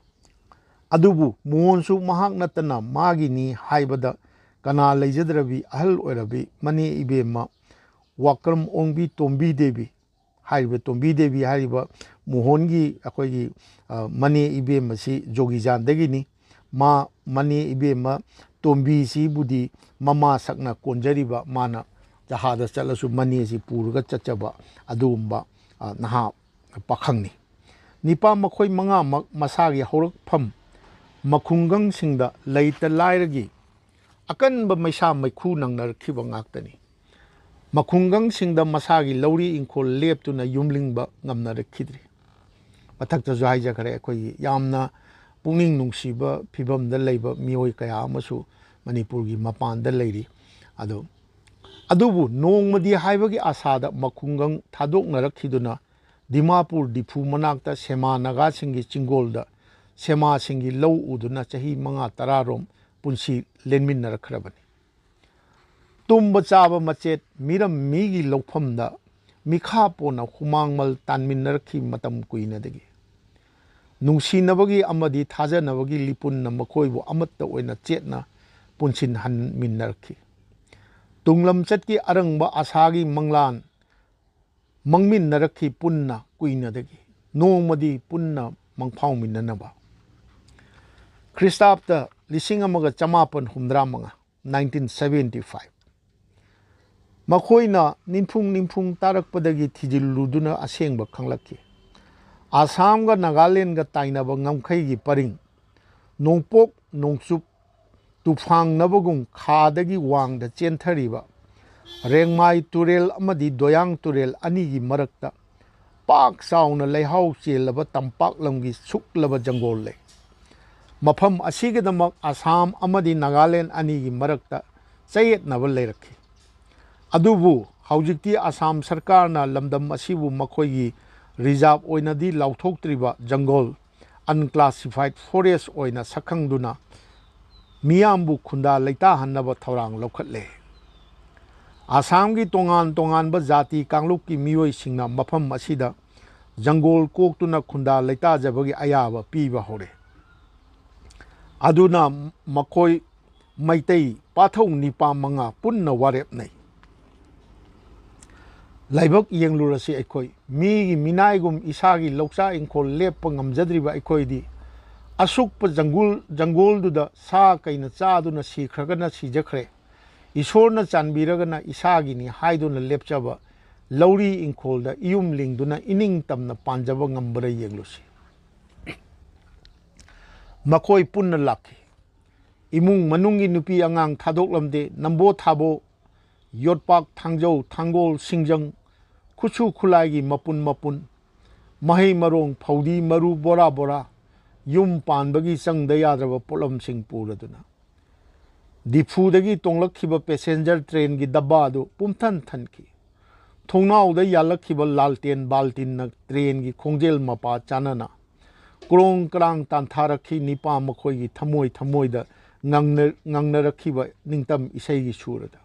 ꯑꯗꯨꯕꯨ ꯃꯣꯍꯣꯟꯁꯨ ꯃꯍꯥꯛ ꯅꯠꯇꯅ ꯃꯥꯒꯤꯅꯤ ꯍꯥꯏꯕꯗ ꯀꯅꯥ ꯂꯩꯖꯗ꯭ꯔꯕꯤ ꯑꯍꯜ ꯑꯣꯏꯔꯕꯤ ꯃꯅꯦ ꯏꯕꯦꯝꯃ ꯋꯥꯀ꯭ꯔꯝ ꯑꯣꯡꯕꯤ ꯇꯣꯝꯕꯤ ꯗꯦꯕꯤ ꯍꯥꯏꯔꯤꯕ, ꯇꯣꯝꯕꯤ ꯗꯦꯕꯤ ꯍꯥꯏꯔꯤꯕ ꯃꯣꯍꯣꯟꯒꯤ ꯑꯩꯈꯣꯏꯒꯤ, ꯑ, ꯃꯅꯦ ꯏꯕꯦꯝ ꯑꯁꯤ ꯖꯣꯒꯤꯖꯥꯟꯗꯒꯤꯅꯤ꯫ ꯃꯥ ꯃꯅꯦ ꯏꯕꯦꯝꯃ ꯇꯣꯝꯕꯤꯁꯤꯕꯨꯗꯤ ꯃꯃꯥ ꯁꯛꯅ ꯀꯣꯟꯖꯔꯤꯕ, ꯃꯥꯅ ꯖꯍꯥꯗ ꯆꯠꯂꯁꯨ ꯃꯅꯦꯁꯤ ꯄꯨꯔꯒ ꯆꯠꯆꯕ ꯑꯗꯨꯒꯨꯝꯕ, ꯑ, ꯅꯍꯥ ꯄꯥꯈꯪꯅꯤ꯫ ꯅꯤꯄꯥ ꯃꯈꯣꯏ ꯃꯉꯥꯃꯛ ꯃꯁꯥꯒꯤ ꯍꯧꯔꯛꯐꯝ ꯃꯈꯨꯡꯒꯪꯁꯤꯡꯗ ꯂꯩꯇ ꯂꯥꯏꯔꯒꯤ ꯑꯀꯟꯕ ꯃꯩꯁꯥ ꯃꯩꯈꯨ ꯅꯪꯅꯔꯛꯈꯤꯕ ꯉꯥꯛꯇꯅꯤ꯫ ꯃꯈꯨꯡꯒꯪꯁꯤꯡꯗ ꯃꯁꯥꯒꯤ ꯂꯧꯔꯤ ꯏꯪꯈꯣꯜ ꯂꯦꯞꯇꯨꯅ ꯌꯨꯝꯂꯤꯡꯕ ꯉꯝꯅꯔꯛꯈꯤꯗ꯭ꯔꯤ꯫ ꯃꯊꯛꯇꯁꯨ ꯍꯥꯏꯖꯈ꯭ꯔꯦ, ꯑꯩꯈꯣꯏꯒꯤ ꯌꯥꯝꯅ ꯄꯨꯛꯅꯤꯡ ꯅꯨꯡꯁꯤꯕ ꯐꯤꯕꯝꯗ ꯂꯩꯕ ꯃꯤꯑꯣꯏ ꯀꯌꯥ ꯑꯃꯁꯨ ꯃꯅꯤꯄꯨꯔꯒꯤ ꯃꯄꯥꯟꯗ ꯂꯩꯔꯤ꯫ ꯑꯗꯣ, ꯑꯗꯨꯕꯨ ꯅꯣꯡꯃꯗꯤ ꯍꯥꯏꯕꯒꯤ ꯑꯁꯥꯗ ꯃꯈꯨꯡꯒꯪ ꯊꯥꯗꯣꯛꯅꯔꯛꯈꯤꯗꯨꯅ ꯗꯤꯃꯥꯄꯨꯔ ꯗꯤꯐꯨ ꯃꯅꯥꯛꯇ ꯁꯦꯃꯥ ꯅꯥꯒꯥꯁꯤꯡꯒꯤ ꯆꯤꯡꯒꯣꯜꯗ ꯁꯦꯃꯥꯁꯤꯡꯒꯤ ꯂꯧ ꯎꯗꯨꯅ ꯆꯍꯤ ꯃꯉꯥ ꯇꯔꯥꯔꯣꯝ ꯄꯨꯟꯁꯤ ꯂꯦꯟꯃꯤꯟꯅꯔꯛꯈ꯭ꯔꯕꯅꯤ꯫ ꯇꯨꯝꯕ ꯆꯥꯕ ꯃꯆꯦꯠ, ꯃꯤꯔꯝ ꯃꯤꯒꯤ ꯂꯧꯐꯝꯗ ꯃꯤꯈꯥ ꯄꯣꯟꯅ ꯍꯨꯃꯥꯡꯃꯜ ꯇꯥꯟꯃꯤꯟꯅꯔꯛꯈꯤ ꯃꯇꯝ ꯀꯨꯏꯅꯗꯒꯤ꯫ ꯅꯨꯡꯁꯤꯅꯕꯒꯤ ꯑꯃꯗꯤ ꯊꯥꯖꯅꯕꯒꯤ ꯂꯤꯄꯨꯟꯅ ꯃꯈꯣꯏꯕꯨ ꯑꯃꯠꯇ ꯑꯣꯏꯅ ꯆꯦꯠꯅ ꯄꯨꯟꯁꯤꯟꯍꯟꯃꯤꯟꯅꯔꯛꯈꯤ꯫ ꯇꯨꯡꯂꯝꯆꯠꯀꯤ ꯑꯔꯪꯕ ꯑꯁꯥꯒꯤ ꯃꯪꯂꯥꯟ ꯃꯪꯃꯤꯟꯅꯔꯛꯈꯤ ꯄꯨꯟꯅ ꯀꯨꯏꯅꯗꯒꯤ꯫ ꯅꯣꯡꯃꯗꯤ ꯄꯨꯟꯅ ꯃꯪꯐꯥꯎꯃꯤꯟꯅꯅꯕ꯫ ꯈ꯭ꯔꯤꯁꯇꯥꯕꯇ ꯂꯤꯁꯤꯡ ꯑꯃꯒ ꯆꯃꯥꯄꯟ ꯍꯨꯝꯗ꯭ꯔꯥ ꯃꯉꯥ, nineteen seventy five꯫ ꯃꯈꯣꯏꯅ ꯅꯤꯡꯐꯨꯡ ꯅꯤꯡꯐꯨꯡ ꯇꯥꯔꯛꯄꯗꯒꯤ ꯊꯤꯖꯤꯜꯂꯨꯗꯨꯅ ꯑꯁꯦꯡꯕ ꯈꯪꯂꯛꯈꯤ꯫ ꯑꯁꯥꯝꯒ ꯅꯥꯒꯥꯂꯦꯟꯒ ꯇꯥꯏꯅꯕ ꯉꯝꯈꯩꯒꯤ ꯄꯔꯤꯡ, ꯅꯣꯡꯄꯣꯛ ꯅꯣꯡꯆꯨꯞ ꯇꯨꯐꯥꯡꯅꯕꯒꯨꯝ ꯈꯥꯗꯒꯤ ꯋꯥꯡꯗ ꯆꯦꯟꯊꯔꯤꯕ ꯔꯦꯡꯃꯥꯏ ꯇꯨꯔꯦꯜ ꯑꯃꯗꯤ ꯗꯣꯌꯥꯡ ꯇꯨꯔꯦꯜ ꯑꯅꯤꯒꯤ ꯃꯔꯛꯇ ꯄꯥꯛ ꯆꯥꯎꯅ ꯂꯩꯍꯥꯎ ꯆꯦꯜꯂꯕ ꯇꯝꯄꯥꯛ ꯂꯝꯒꯤ ꯁꯨꯛꯂꯕ ꯖꯪꯒꯣꯜ ꯂꯩ꯫ ꯃꯐꯝ ꯑꯁꯤꯒꯤꯗꯃꯛ ꯑꯁꯥꯝ ꯑꯃꯗꯤ ꯅꯥꯒꯥꯂꯦꯟ ꯑꯅꯤꯒꯤ ꯃꯔꯛꯇ ꯆꯌꯦꯠꯅꯕ ꯂꯩꯔꯛꯈꯤ꯫ ꯑꯗꯨꯕꯨ ꯍꯧꯖꯤꯛꯇꯤ ꯑꯁꯥꯝ ꯁꯔꯀꯥꯔꯅ ꯂꯝꯗꯝ ꯑꯁꯤꯕꯨ ꯃꯈꯣꯏꯒꯤ ꯔꯤꯖꯥꯔꯚ ꯑꯣꯏꯅꯗꯤ ꯂꯥꯎꯊꯣꯛꯇ꯭ꯔꯤꯕ ꯖꯪꯒꯣꯜ, unclassified forest ꯑꯣꯏꯅ ꯁꯛꯈꯪꯗꯨꯅ ꯃꯤꯌꯥꯝꯕꯨ ꯈꯨꯟꯗꯥ ꯂꯩꯇꯥꯍꯟꯅꯕ ꯊꯧꯔꯥꯡ ꯂꯧꯈꯠꯂꯦ꯫ ꯑꯁꯥꯝꯒꯤ ꯇꯣꯉꯥꯟ ꯇꯣꯉꯥꯟꯕ ꯖꯥꯇꯤ ꯀꯥꯡꯂꯨꯞꯀꯤ ꯃꯤꯑꯣꯏꯁꯤꯡꯅ ꯃꯐꯝ ꯑꯁꯤꯗ ꯖꯪꯒꯣꯜ ꯀꯣꯛꯇꯨꯅ ꯈꯨꯟꯗꯥ ꯂꯩꯇꯥꯖꯕꯒꯤ ꯑꯌꯥꯕ ꯄꯤꯕ ꯍꯧꯔꯦ꯫ ꯑꯗꯨꯅ ꯃꯈꯣꯏ ꯃꯩꯇꯩ ꯄꯥꯊꯧ ꯅꯤꯄꯥ ꯃꯉꯥ ꯄꯨꯟꯅ ꯋꯥꯔꯦꯞꯅꯩ꯫ ꯂꯥꯏꯕꯛ ꯌꯦꯡꯂꯨꯔꯁꯤ ꯑꯩꯈꯣꯏ꯫ ꯃꯤꯒꯤ ꯃꯤꯅꯥꯏꯒꯨꯝ ꯏꯁꯥꯒꯤ ꯂꯧꯆꯥ ꯏꯪꯈꯣꯜ ꯂꯦꯞꯄ ꯉꯝꯖꯗ꯭ꯔꯤꯕ ꯑꯩꯈꯣꯏꯗꯤ ꯑꯁꯨꯛꯄ ꯖꯪꯒꯨꯜ-, ꯖꯪꯒꯣꯜꯗꯨꯗ ꯁꯥ ꯀꯩꯅ ꯆꯥꯗꯨꯅ ꯁꯤꯈ꯭ꯔꯒꯅ ꯁꯤꯖꯈ꯭ꯔꯦ꯫ ꯏꯁꯣꯔꯅ ꯆꯥꯟꯕꯤꯔꯒꯅ ꯏꯁꯥꯒꯤꯅꯤ ꯍꯥꯏꯗꯨꯅ ꯂꯦꯞꯆꯕ ꯂꯧꯔꯤ ꯏꯪꯈꯣꯜꯗ ꯏꯌꯨꯝ ꯂꯤꯡꯗꯨꯅ ꯏꯅꯤꯡ ꯇꯝꯅ ꯄꯥꯟꯖꯕ ꯉꯝꯕꯔ ꯌꯦꯡꯂꯨꯁꯤ꯫ ꯃꯈꯣꯏ ꯄꯨꯟꯅ ꯂꯥꯛꯈꯤ꯫ ꯏꯃꯨꯡ ꯃꯅꯨꯡꯒꯤ ꯅꯨꯄꯤ ꯑꯉꯥꯡ ꯊꯥꯗꯣꯛꯂꯝꯗꯦ꯫ ꯅꯝꯕꯣ ꯊꯥꯕꯣ, ꯌꯣꯠꯄꯥꯛ, ꯊꯥꯡꯖꯧ, ꯊꯥꯡꯒꯣꯜ, ꯁꯤꯡꯖꯪ, ꯈꯨꯠꯁꯨ ꯈꯨꯠꯂꯥꯏꯒꯤ ꯃꯄꯨꯟ ꯃꯄꯨꯟ, ꯃꯍꯩ ꯃꯔꯣꯡ, ꯐꯧꯗꯤ, ꯃꯔꯨ, ꯕꯣꯔꯥ ꯕꯣꯔꯥ, ꯌꯨꯝ ꯄꯥꯟꯕꯒꯤ ꯆꯪꯗ ꯌꯥꯗ꯭ꯔꯕ ꯄꯣꯠꯂꯝꯁꯤꯡ ꯄꯨꯔꯗꯨꯅ ꯗꯤꯐꯨꯗꯒꯤ ꯇꯣꯡꯂꯛꯈꯤꯕ ꯄꯦꯁꯦꯟꯖꯔ ꯇ꯭ꯔꯦꯟꯒꯤ ꯗꯕꯥ ꯑꯗꯨ ꯄꯨꯝꯊꯟ ꯊꯟꯈꯤ꯫ ꯊꯣꯡꯅꯥꯎꯗ ꯌꯥꯜꯂꯛꯈꯤꯕ ꯂꯥꯜꯇꯦꯟ ꯕꯥꯜꯇꯤꯟꯅ ꯇ꯭ꯔꯦꯟꯒꯤ ꯈꯣꯡꯖꯦꯜ ꯃꯄꯥ ꯆꯥꯅꯅ ꯀ꯭ꯔꯣꯡ ꯀ꯭ꯔꯥꯡ ꯇꯥꯟꯊꯥꯔꯛꯈꯤ꯫ ꯅꯤꯄꯥ ꯃꯈꯣꯏꯒꯤ ꯊꯃꯣꯏ ꯊꯃꯣꯏꯗ ꯉꯪꯅ-, ꯉꯪꯅꯔꯛꯈꯤꯕ ꯅꯤꯡꯇꯝ ꯏꯁꯩꯒꯤ ꯁꯨꯔꯗ꯫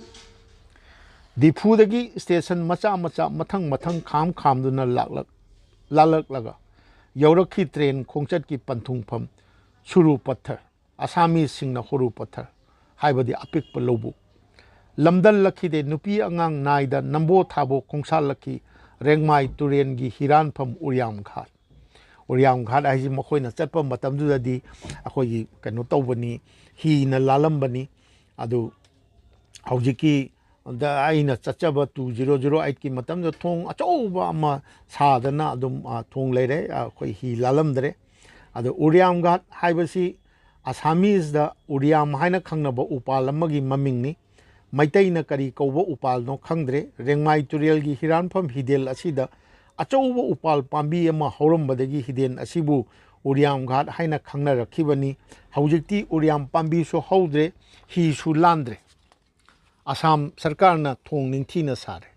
ꯗꯤꯐꯨꯗꯒꯤ ꯁ꯭ꯇꯦꯁꯟ ꯃꯆꯥ ꯃꯆꯥ ꯃꯊꯪ ꯃꯊꯪ ꯈꯥꯝ ꯈꯥꯝꯗꯨꯅ ꯂꯥꯛꯂꯛ-, ꯂꯥꯜꯂꯛꯂꯒ ꯌꯧꯔꯛꯈꯤ ꯇ꯭ꯔꯦꯟ ꯈꯣꯡꯆꯠꯀꯤ ꯄꯟꯊꯨꯡꯐꯝ ꯁꯨꯔꯨ ꯄꯠꯊꯔ꯫ ꯑꯁꯥꯃꯤꯁꯁꯤꯡꯅ ꯍꯣꯔꯨ ꯄꯠꯊꯔ ꯍꯥꯏꯕꯗꯤ ꯑꯄꯤꯛꯄ ꯂꯧꯕꯨꯛ꯫ ꯂꯝꯗꯜꯂꯛꯈꯤꯗꯦ꯫ ꯅꯨꯄꯤ ꯑꯉꯥꯡ ꯅꯥꯏꯗ ꯅꯝꯕꯣ ꯊꯥꯕꯣ ꯈꯣꯡꯁꯥꯜꯂꯛꯈꯤ ꯔꯦꯡꯃꯥꯏ ꯇꯨꯔꯦꯟꯒꯤ ꯍꯤꯔꯥꯟꯐꯝ ꯎꯔꯤꯌꯥꯝ ꯘꯥꯠ꯫ ꯎꯔꯤꯌꯥꯝ ꯘꯥꯠ ꯍꯥꯏꯁꯤ ꯃꯈꯣꯏꯅ ꯆꯠꯄ ꯃꯇꯝꯗꯨꯗꯗꯤ ꯑꯩꯈꯣꯏꯒꯤ ꯀꯩꯅꯣ ꯇꯧꯕꯅꯤ, ꯍꯤꯅ ꯂꯥꯜꯂꯝꯕꯅꯤ꯫ ꯑꯗꯨ ꯍꯧꯖꯤꯛꯀꯤ ꯗ ꯑꯩꯅ ꯆꯠꯆꯕ two zero zero eight ꯀꯤ ꯃꯇꯝꯗ ꯊꯣꯡ ꯑꯆꯧꯕ ꯑꯃ ꯁꯥꯗꯅ ꯑꯗꯨꯝ, ꯑ, ꯊꯣꯡ ꯂꯩꯔꯦ꯫ ꯑ, ꯑꯩꯈꯣꯏ ꯍꯤ ꯂꯥꯜꯂꯝꯗ꯭ꯔꯦ꯫ ꯑꯗꯣ ꯎꯔꯤꯌꯥꯝ ꯘꯥꯠ ꯍꯥꯏꯕꯁꯤ ꯑꯁꯥꯃꯤꯁꯗ ꯎꯔꯤꯌꯥꯝ ꯍꯥꯏꯅ ꯈꯪꯅꯕ ꯎꯄꯥꯜ ꯑꯃꯒꯤ ꯃꯃꯤꯡꯅꯤ꯫ ꯃꯩꯇꯩꯅ ꯀꯔꯤ ꯀꯧꯕ ꯎꯄꯥꯜꯅꯣ ꯈꯪꯗ꯭ꯔꯦ꯫ ꯔꯦꯡꯃꯥꯏ ꯇꯨꯔꯦꯜꯒꯤ ꯍꯤꯔꯥꯟꯐꯝ ꯍꯤꯗꯦꯜ ꯑꯁꯤꯗ ꯑꯆꯧꯕ ꯎꯄꯥꯜ ꯄꯥꯝꯕꯤ ꯑꯃ ꯍꯧꯔꯝꯕꯗꯒꯤ ꯍꯤꯗꯦꯟ ꯑꯁꯤꯕꯨ ꯎꯔꯤꯌꯥꯝ ꯘꯥꯠ ꯍꯥꯏꯅ ꯈꯪꯅꯔꯛꯈꯤꯕꯅꯤ꯫ ꯍꯧꯖꯤꯛꯇꯤ ꯎꯔꯤꯌꯥꯝ ꯄꯥꯝꯕꯤꯁꯨ ꯍꯧꯗ꯭ꯔꯦ, ꯍꯤꯁꯨ ꯂꯥꯟꯗ꯭ꯔꯦ꯫ ꯑꯁꯥꯝ ꯁꯔꯀꯥꯔꯅ ꯊꯣꯡ ꯅꯤꯡꯊꯤꯅ ꯁꯥꯔꯦ꯫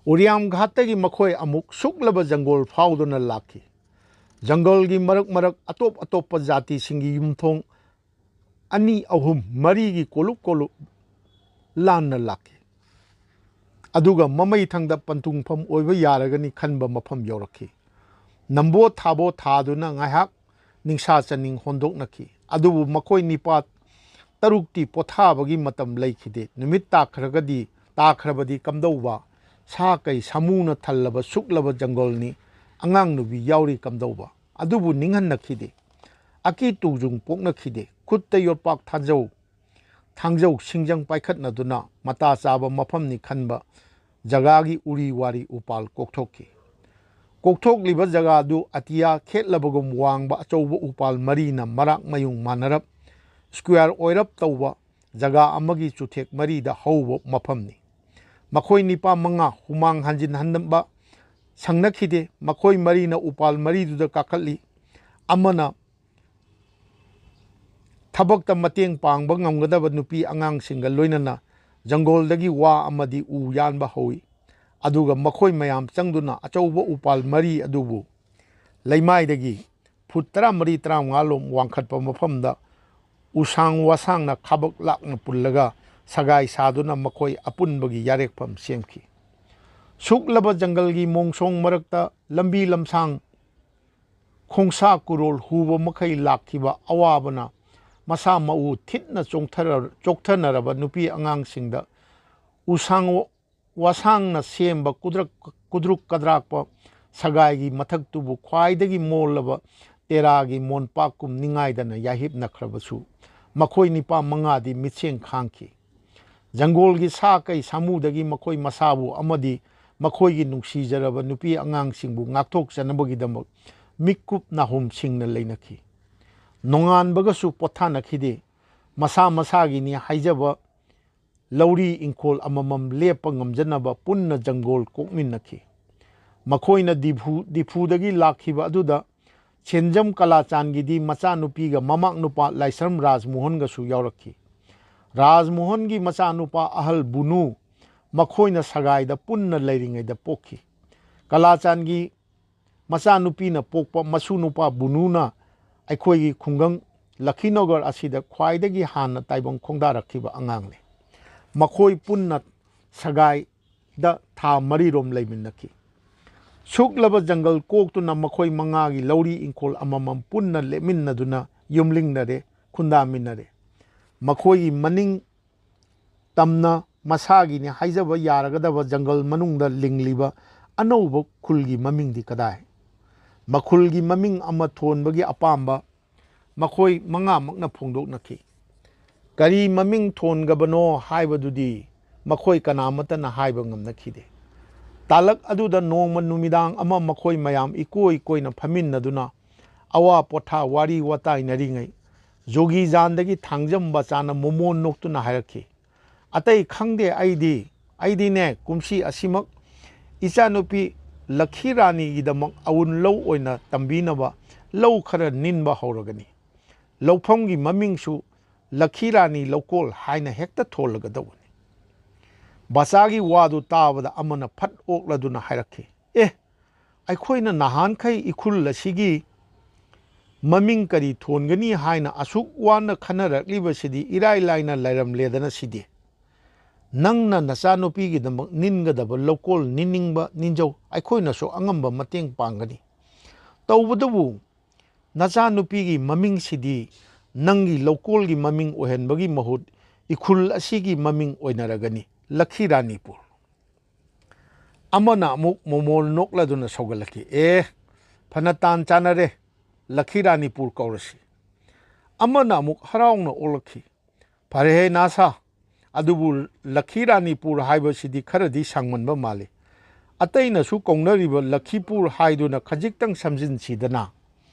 ꯎꯔꯤꯌꯥꯝ ꯘꯥꯠꯇꯒꯤ ꯃꯈꯣꯏ ꯑꯃꯨꯛ ꯁꯨꯛꯂꯕ ꯖꯪꯒꯣꯜ ꯐꯥꯎꯗꯨꯅ ꯂꯥꯛꯈꯤ꯫ ꯖꯪꯒꯜꯒꯤ ꯃꯔꯛ ꯃꯔꯛ ꯑꯇꯣꯞ ꯑꯇꯣꯞꯄ ꯖꯥꯇꯤꯁꯤꯡꯒꯤ ꯌꯨꯝꯊꯣꯡ ꯑꯅꯤ, ꯑꯍꯨꯝ, ꯃꯔꯤꯒꯤ ꯀꯣꯂꯨꯞ ꯀꯣꯂꯨꯞ ꯂꯥꯟꯅ ꯂꯥꯛꯈꯤ꯫ ꯑꯗꯨꯒ ꯃꯃꯩ ꯊꯪꯗ ꯄꯟꯊꯨꯡꯐꯝ ꯑꯣꯏꯕ ꯌꯥꯔꯒꯅꯤ ꯈꯟꯕ ꯃꯐꯝ ꯌꯧꯔꯛꯈꯤ꯫ ꯅꯝꯕꯣ ꯊꯥꯕꯣ ꯊꯥꯗꯨꯅ ꯉꯥꯏꯍꯥꯛ ꯅꯤꯡꯁꯥ ꯆꯅꯤꯡ ꯍꯣꯟꯗꯣꯛꯅꯈꯤ꯫ ꯑꯗꯨꯕꯨ ꯃꯈꯣꯏ ꯅꯤꯄꯥ ꯇꯔꯨꯛꯇꯤ ꯄꯣꯊꯥꯕꯒꯤ ꯃꯇꯝ ꯂꯩꯈꯤꯗꯦ꯫ ꯅꯨꯃꯤꯠ ꯇꯥꯈ꯭ꯔꯒꯗꯤ, ꯇꯥꯈ꯭ꯔꯕꯗꯤ ꯀꯝꯗꯧꯕ? ꯁꯥ ꯀꯩ ꯁꯥꯃꯨꯅ ꯊꯜꯂꯕ ꯁꯨꯛꯂꯕ ꯖꯪꯒꯜꯅꯤ꯫ ꯑꯉꯥꯡ ꯅꯨꯄꯤ ꯌꯥꯎꯔꯤ ꯀꯝꯗꯧꯕ? ꯑꯗꯨꯕꯨ ꯅꯤꯡꯍꯟꯅꯈꯤꯗꯦ꯫ ꯑꯀꯤ ꯇꯨꯖꯨꯡ ꯄꯣꯛꯅꯈꯤꯗꯦ꯫ ꯈꯨꯠꯇ ꯌꯣꯠꯄꯥꯛ ꯊꯥꯡꯖꯧ, ꯊꯥꯡꯖꯧ ꯁꯤꯡꯖꯪ ꯄꯥꯏꯈꯠꯅꯗꯨꯅ ꯃꯇꯥ ꯆꯥꯕ ꯃꯐꯝꯅꯤ ꯈꯟꯕ ꯖꯒꯥꯒꯤ ꯎꯔꯤ ꯋꯥꯔꯤ ꯎꯄꯥꯜ ꯀꯣꯛꯊꯣꯛꯈꯤ꯫ ꯀꯣꯛꯊꯣꯛꯂꯤꯕ ꯖꯒꯥꯗꯨ ꯑꯇꯤꯌꯥ ꯈꯦꯠꯂꯕꯒꯨꯝ ꯋꯥꯡꯕ ꯑꯆꯧꯕ ꯎꯄꯥꯜ ꯃꯔꯤꯅ ꯃꯔꯥꯛ ꯃꯌꯨꯡ ꯃꯥꯟꯅꯔꯞ, ꯁ꯭ꯀ꯭ꯋꯦꯔ ꯑꯣꯏꯔꯞ ꯇꯧꯕ ꯖꯒꯥ ꯑꯃꯒꯤ ꯆꯨꯊꯦꯛ ꯃꯔꯤꯗ ꯍꯧꯕ ꯃꯐꯝꯅꯤ꯫ ꯃꯈꯣꯏ ꯅꯤꯄꯥ ꯃꯉꯥ ꯍꯨꯃꯥꯡ ꯍꯟꯖꯤꯟ ꯍꯟꯕ ꯁꯪꯅꯈꯤꯗꯦ꯫ ꯃꯈꯣꯏ ꯃꯔꯤꯅ ꯎꯄꯥꯜ ꯃꯔꯤꯗꯨꯗ ꯀꯥꯈꯠꯂꯤ꯫ ꯑꯃꯅ ꯊꯕꯛꯇ ꯃꯇꯦꯡ ꯄꯥꯡꯕ ꯉꯝꯒꯗꯕ ꯅꯨꯄꯤ ꯑꯉꯥꯡꯁꯤꯡꯒ ꯂꯣꯏꯅꯅ ꯖꯪꯒꯣꯜꯗꯒꯤ ꯋꯥ ꯑꯃꯗꯤ ꯎ ꯌꯥꯟꯕ ꯍꯧꯏ꯫ ꯑꯗꯨꯒ ꯃꯈꯣꯏ ꯃꯌꯥꯝ ꯆꯪꯗꯨꯅ ꯑꯆꯧꯕ ꯎꯄꯥꯜ ꯃꯔꯤ ꯑꯗꯨꯕꯨ ꯂꯩꯃꯥꯏꯗꯒꯤ ꯐꯨꯠ ꯇꯔꯥꯃꯔꯤ ꯇꯔꯥꯃꯉꯥ ꯂꯣꯝ ꯋꯥꯡꯈꯠꯄ ꯃꯐꯝꯗ ꯎꯁꯥꯡ ꯋꯥꯁꯥꯡꯅ ꯈꯥꯕꯛ ꯂꯥꯛꯅ ꯄꯨꯜꯂꯒ ꯁꯒꯥꯏ ꯁꯥꯗꯨꯅ ꯃꯈꯣꯏ ꯑꯄꯨꯟꯕꯒꯤ ꯌꯥꯔꯦꯛꯐꯝ ꯁꯦꯝꯈꯤ꯫ ꯁꯨꯛꯂꯕ ꯖꯪꯒꯜꯒꯤ ꯃꯣꯡꯁꯣꯡ ꯃꯔꯛꯇ ꯂꯝꯕꯤ ꯂꯝꯁꯥꯡ ꯈꯣꯡꯁꯥ ꯀꯨꯔꯣꯜ ꯍꯨꯕ ꯃꯈꯩ ꯂꯥꯛꯈꯤꯕ ꯑꯋꯥꯕꯅ ꯃꯁꯥ ꯃꯎ ꯊꯤꯠꯅ ꯆꯣꯡꯊꯔ-, ꯆꯣꯛꯊꯅꯔꯕ ꯅꯨꯄꯤ ꯑꯉꯥꯡꯁꯤꯡꯗ ꯎꯁꯥꯡ ꯋꯥꯁꯥꯡꯅ ꯁꯦꯝꯕ ꯀꯨꯗ꯭ꯔꯛ-, ꯀꯨꯗ꯭ꯔꯨꯛ ꯀꯗ꯭ꯔꯥꯛꯄ ꯁꯒꯥꯏꯒꯤ ꯃꯊꯛꯇꯨꯕꯨ ꯈ꯭ꯋꯥꯏꯗꯒꯤ ꯃꯣꯜꯂꯕ ꯇꯦꯔꯥꯒꯤ ꯃꯣꯟꯄꯥꯛꯀꯨꯝ ꯅꯤꯡꯉꯥꯏꯗꯅ ꯌꯥꯍꯤꯞꯅꯈ꯭ꯔꯕꯁꯨ ꯃꯈꯣꯏ ꯅꯤꯄꯥ ꯃꯉꯥꯗꯤ ꯃꯤꯠꯁꯦꯡ ꯈꯥꯡꯈꯤ꯫ ꯖꯪꯒꯣꯜꯒꯤ ꯁꯥ ꯀꯩ ꯁꯥꯃꯨꯗꯒꯤ ꯃꯈꯣꯏ ꯃꯁꯥꯕꯨ ꯑꯃꯗꯤ ꯃꯈꯣꯏꯒꯤ ꯅꯨꯡꯁꯤꯖꯔꯕ ꯅꯨꯄꯤ ꯑꯉꯥꯡꯁꯤꯡꯕꯨ ꯉꯥꯛꯊꯣꯛꯆꯅꯕꯒꯤꯗꯃꯛ ꯃꯤꯠꯀꯨꯞ ꯅꯥꯍꯨꯝꯁꯤꯡꯅ ꯂꯩꯅꯈꯤ꯫ ꯅꯣꯡꯉꯥꯟꯕꯒꯁꯨ ꯄꯣꯊꯥꯅꯈꯤꯗꯦ꯫ ꯃꯁꯥ ꯃꯁꯥꯒꯤꯅꯤ ꯍꯥꯏꯖꯕ ꯂꯧꯔꯤ ꯏꯪꯈꯣꯜ ꯑꯃꯃꯝ ꯂꯦꯞꯄ ꯉꯝꯖꯅꯕ ꯄꯨꯟꯅ ꯖꯪꯒꯣꯜ ꯀꯣꯛꯃꯤꯟꯅꯈꯤ꯫ ꯃꯈꯣꯏꯅ ꯗꯤꯐꯨ-, ꯗꯤꯐꯨꯗꯒꯤ ꯂꯥꯛꯈꯤꯕ ꯑꯗꯨꯗ ꯁꯦꯟꯖꯝ ꯀꯂꯥꯆꯥꯟꯒꯤꯗꯤ ꯃꯆꯥꯅꯨꯄꯤꯒ ꯃꯃꯥꯛ ꯅꯨꯄꯥ ꯂꯥꯏꯁ꯭ꯔꯝ ꯔꯥꯖꯃꯣꯍꯟꯒꯁꯨ ꯌꯥꯎꯔꯛꯈꯤ꯫ ꯔꯥꯖꯃꯣꯍꯟꯒꯤ ꯃꯆꯥꯅꯨꯄꯥ ꯑꯍꯜ ꯕꯨꯅꯨ ꯃꯈꯣꯏꯅ ꯁꯒꯥꯏꯗ ꯄꯨꯟꯅ ꯂꯩꯔꯤꯉꯩꯗ ꯄꯣꯛꯈꯤ꯫ ꯀꯂꯥꯆꯥꯟꯒꯤ ꯃꯆꯥꯅꯨꯄꯤꯅ ꯄꯣꯛꯄ ꯃꯁꯨ ꯅꯨꯄꯥ ꯕꯨꯅꯨꯅ ꯑꯩꯈꯣꯏꯒꯤ ꯈꯨꯡꯒꯪ ꯂꯈꯤꯅꯣꯒꯔ ꯑꯁꯤꯗ ꯈ꯭ꯋꯥꯏꯗꯒꯤ ꯍꯥꯟꯅ ꯇꯥꯏꯕꯪ ꯈꯣꯡꯗꯥꯔꯛꯈꯤꯕ ꯑꯉꯥꯡꯅꯤ꯫ ꯃꯈꯣꯏ ꯄꯨꯟꯅ ꯁꯒꯥꯏꯗ ꯊꯥ ꯃꯔꯤꯔꯣꯝ ꯂꯩꯃꯤꯟꯅꯈꯤ꯫ ꯁꯨꯛꯂꯕ ꯖꯪꯒꯜ ꯀꯣꯛꯇꯨꯅ ꯃꯈꯣꯏ ꯃꯉꯥꯒꯤ ꯂꯧꯔꯤ ꯏꯪꯈꯣꯜ ꯑꯃꯃꯝ ꯄꯨꯟꯅ ꯂꯦꯞꯃꯤꯟꯅꯗꯨꯅ ꯌꯨꯝꯂꯤꯡꯅꯔꯦ, ꯈꯨꯟꯗꯥꯃꯤꯟꯅꯔꯦ꯫ ꯃꯈꯣꯏꯒꯤ ꯃꯅꯤꯡ ꯇꯝꯅ ꯃꯁꯥꯒꯤꯅꯤ ꯍꯥꯏꯖꯕ ꯌꯥꯔꯒꯗꯕ ꯖꯪꯒꯜ ꯃꯅꯨꯡꯗ ꯂꯤꯡꯂꯤꯕ ꯑꯅꯧꯕ ꯈꯨꯜꯒꯤ ꯃꯃꯤꯡꯗꯤ ꯀꯗꯥꯏ? ꯃꯈꯨꯜꯒꯤ ꯃꯃꯤꯡ ꯑꯃ ꯊꯣꯟꯕꯒꯤ ꯑꯄꯥꯝꯕ ꯃꯈꯣꯏ ꯃꯉꯥꯃꯛꯅ ꯐꯣꯡꯗꯣꯛꯅꯈꯤ꯫ ꯀꯔꯤ ꯃꯃꯤꯡ ꯊꯣꯟꯒꯕꯅꯣ ꯍꯥꯏꯕꯗꯨꯗꯤ ꯃꯈꯣꯏ ꯀꯅꯥꯃꯠꯇꯅ ꯍꯥꯏꯕ ꯉꯝꯅꯈꯤꯗꯦ꯫ ꯇꯥꯂꯛ ꯑꯗꯨꯗ ꯅꯣꯡꯃ ꯅꯨꯃꯤꯗꯥꯡ ꯑꯃ ꯃꯈꯣꯏ ꯃꯌꯥꯝ ꯏꯀꯣꯏ ꯀꯣꯏꯅ ꯐꯝꯃꯤꯟꯅꯗꯨꯅ ꯑꯋꯥ ꯄꯣꯊꯥ ꯋꯥꯔꯤ ꯋꯥꯇꯥꯏꯅꯔꯤꯉꯩ, ꯖꯣꯒꯤꯖꯥꯟꯗꯒꯤ ꯊꯥꯡꯖꯝ ꯕꯆꯥꯅ ꯃꯣꯃꯣꯟ ꯅꯣꯛꯇꯨꯅ ꯍꯥꯏꯔꯛꯈꯤ, "ꯑꯇꯩ ꯈꯪꯗꯦ ꯑꯩꯗꯤ, ꯑꯩꯗꯤꯅꯦ ꯀꯨꯝꯁꯤ ꯑꯁꯤꯃꯛ ꯏꯆꯥꯅꯨꯄꯤ ꯂꯛꯈꯤ ꯔꯥꯅꯤꯒꯤꯗꯃꯛ ꯑꯎꯟ ꯂꯧ ꯑꯣꯏꯅ ꯇꯝꯕꯤꯅꯕ ꯂꯧ ꯈꯔ ꯅꯤꯟꯕ ꯍꯧꯔꯒꯅꯤ꯫ ꯂꯧꯐꯝꯒꯤ ꯃꯃꯤꯡꯁꯨ ꯂꯛꯈꯤ ꯔꯥꯅꯤ ꯂꯧꯀꯣꯜ ꯍꯥꯏꯅ ꯍꯦꯛꯇ ꯊꯣꯜꯂꯒꯗꯧꯕꯅꯤ"꯫ ꯕꯆꯥꯒꯤ ꯋꯥꯗꯨ ꯇꯥꯕꯗ ꯑꯃꯅ ꯐꯠ ꯑꯣꯛꯂꯗꯨꯅ ꯍꯥꯏꯔꯛꯈꯤ, "ꯑꯦ, ꯑꯩꯈꯣꯏꯅ ꯅꯍꯥꯟꯈꯩ ꯏꯈꯨꯜ ꯑꯁꯤꯒꯤ ꯃꯃꯤꯡ ꯀꯔꯤ ꯊꯣꯟꯒꯅꯤ ꯍꯥꯏꯅ ꯑꯁꯨꯛ ꯋꯥꯅ ꯈꯟꯅꯔꯛꯂꯤꯕꯁꯤꯗꯤ ꯏꯔꯥꯏ ꯂꯥꯏꯅ ꯂꯩꯔꯝꯂꯦꯗꯅ ꯁꯤꯗꯤ꯫ ꯅꯪꯅ ꯅꯆꯥꯅꯨꯄꯤꯒꯤꯗꯃꯛ ꯅꯤꯟꯒꯗꯕ ꯂꯧꯀꯣꯜ ꯅꯤꯟꯅꯤꯡꯕ ꯅꯤꯟꯖꯧ, ꯑꯩꯈꯣꯏꯅꯁꯨ ꯑꯉꯝꯕ ꯃꯇꯦꯡ ꯄꯥꯡꯒꯅꯤ꯫ ꯇꯧꯕꯇꯕꯨ ꯅꯆꯥꯅꯨꯄꯤꯒꯤ ꯃꯃꯤꯡꯁꯤꯗꯤ ꯅꯪꯒꯤ ꯂꯧꯀꯣꯜꯒꯤ ꯃꯃꯤꯡ ꯑꯣꯏꯍꯟꯕꯒꯤ ꯃꯍꯨꯠ ꯏꯈꯨꯜ ꯑꯁꯤꯒꯤ ꯃꯃꯤꯡ ꯑꯣꯏꯅꯔꯒꯅꯤ, ꯂꯛꯈꯤ ꯔꯥꯅꯤꯄꯨꯔ"꯫ ꯑꯃꯅ ꯑꯃꯨꯛ ꯃꯣꯃꯣꯟ ꯅꯣꯛꯂꯗꯨꯅ ꯁꯧꯒꯠꯂꯛꯈꯤ, "ꯑꯦ, ꯐꯅ ꯇꯥꯟ ꯆꯥꯅꯔꯦ, ꯂꯛꯈꯤ ꯔꯥꯅꯤꯄꯨꯔ ꯀꯧꯔꯁꯤ"꯫ ꯑꯃꯅ ꯑꯃꯨꯛ ꯍꯔꯥꯎꯅ ꯑꯣꯛꯂꯛꯈꯤ, "ꯐꯔꯦꯍꯦ ꯅꯥꯁꯥ, ꯑꯗꯨꯕꯨ ꯂꯛꯈꯤ ꯔꯥꯅꯤꯄꯨꯔ ꯍꯥꯏꯕꯁꯤꯗꯤ ꯈꯔꯗꯤ ꯁꯥꯡꯃꯟꯕ ꯃꯥꯜꯂꯤ꯫ ꯑꯇꯩꯅꯁꯨ ꯀꯧꯅꯔꯤꯕ ꯂꯛꯈꯤꯄꯨꯔ ꯍꯥꯏꯗꯨꯅ ꯈꯖꯤꯛꯇꯪ ꯁꯝꯖꯤꯟꯁꯤꯗꯅ"꯫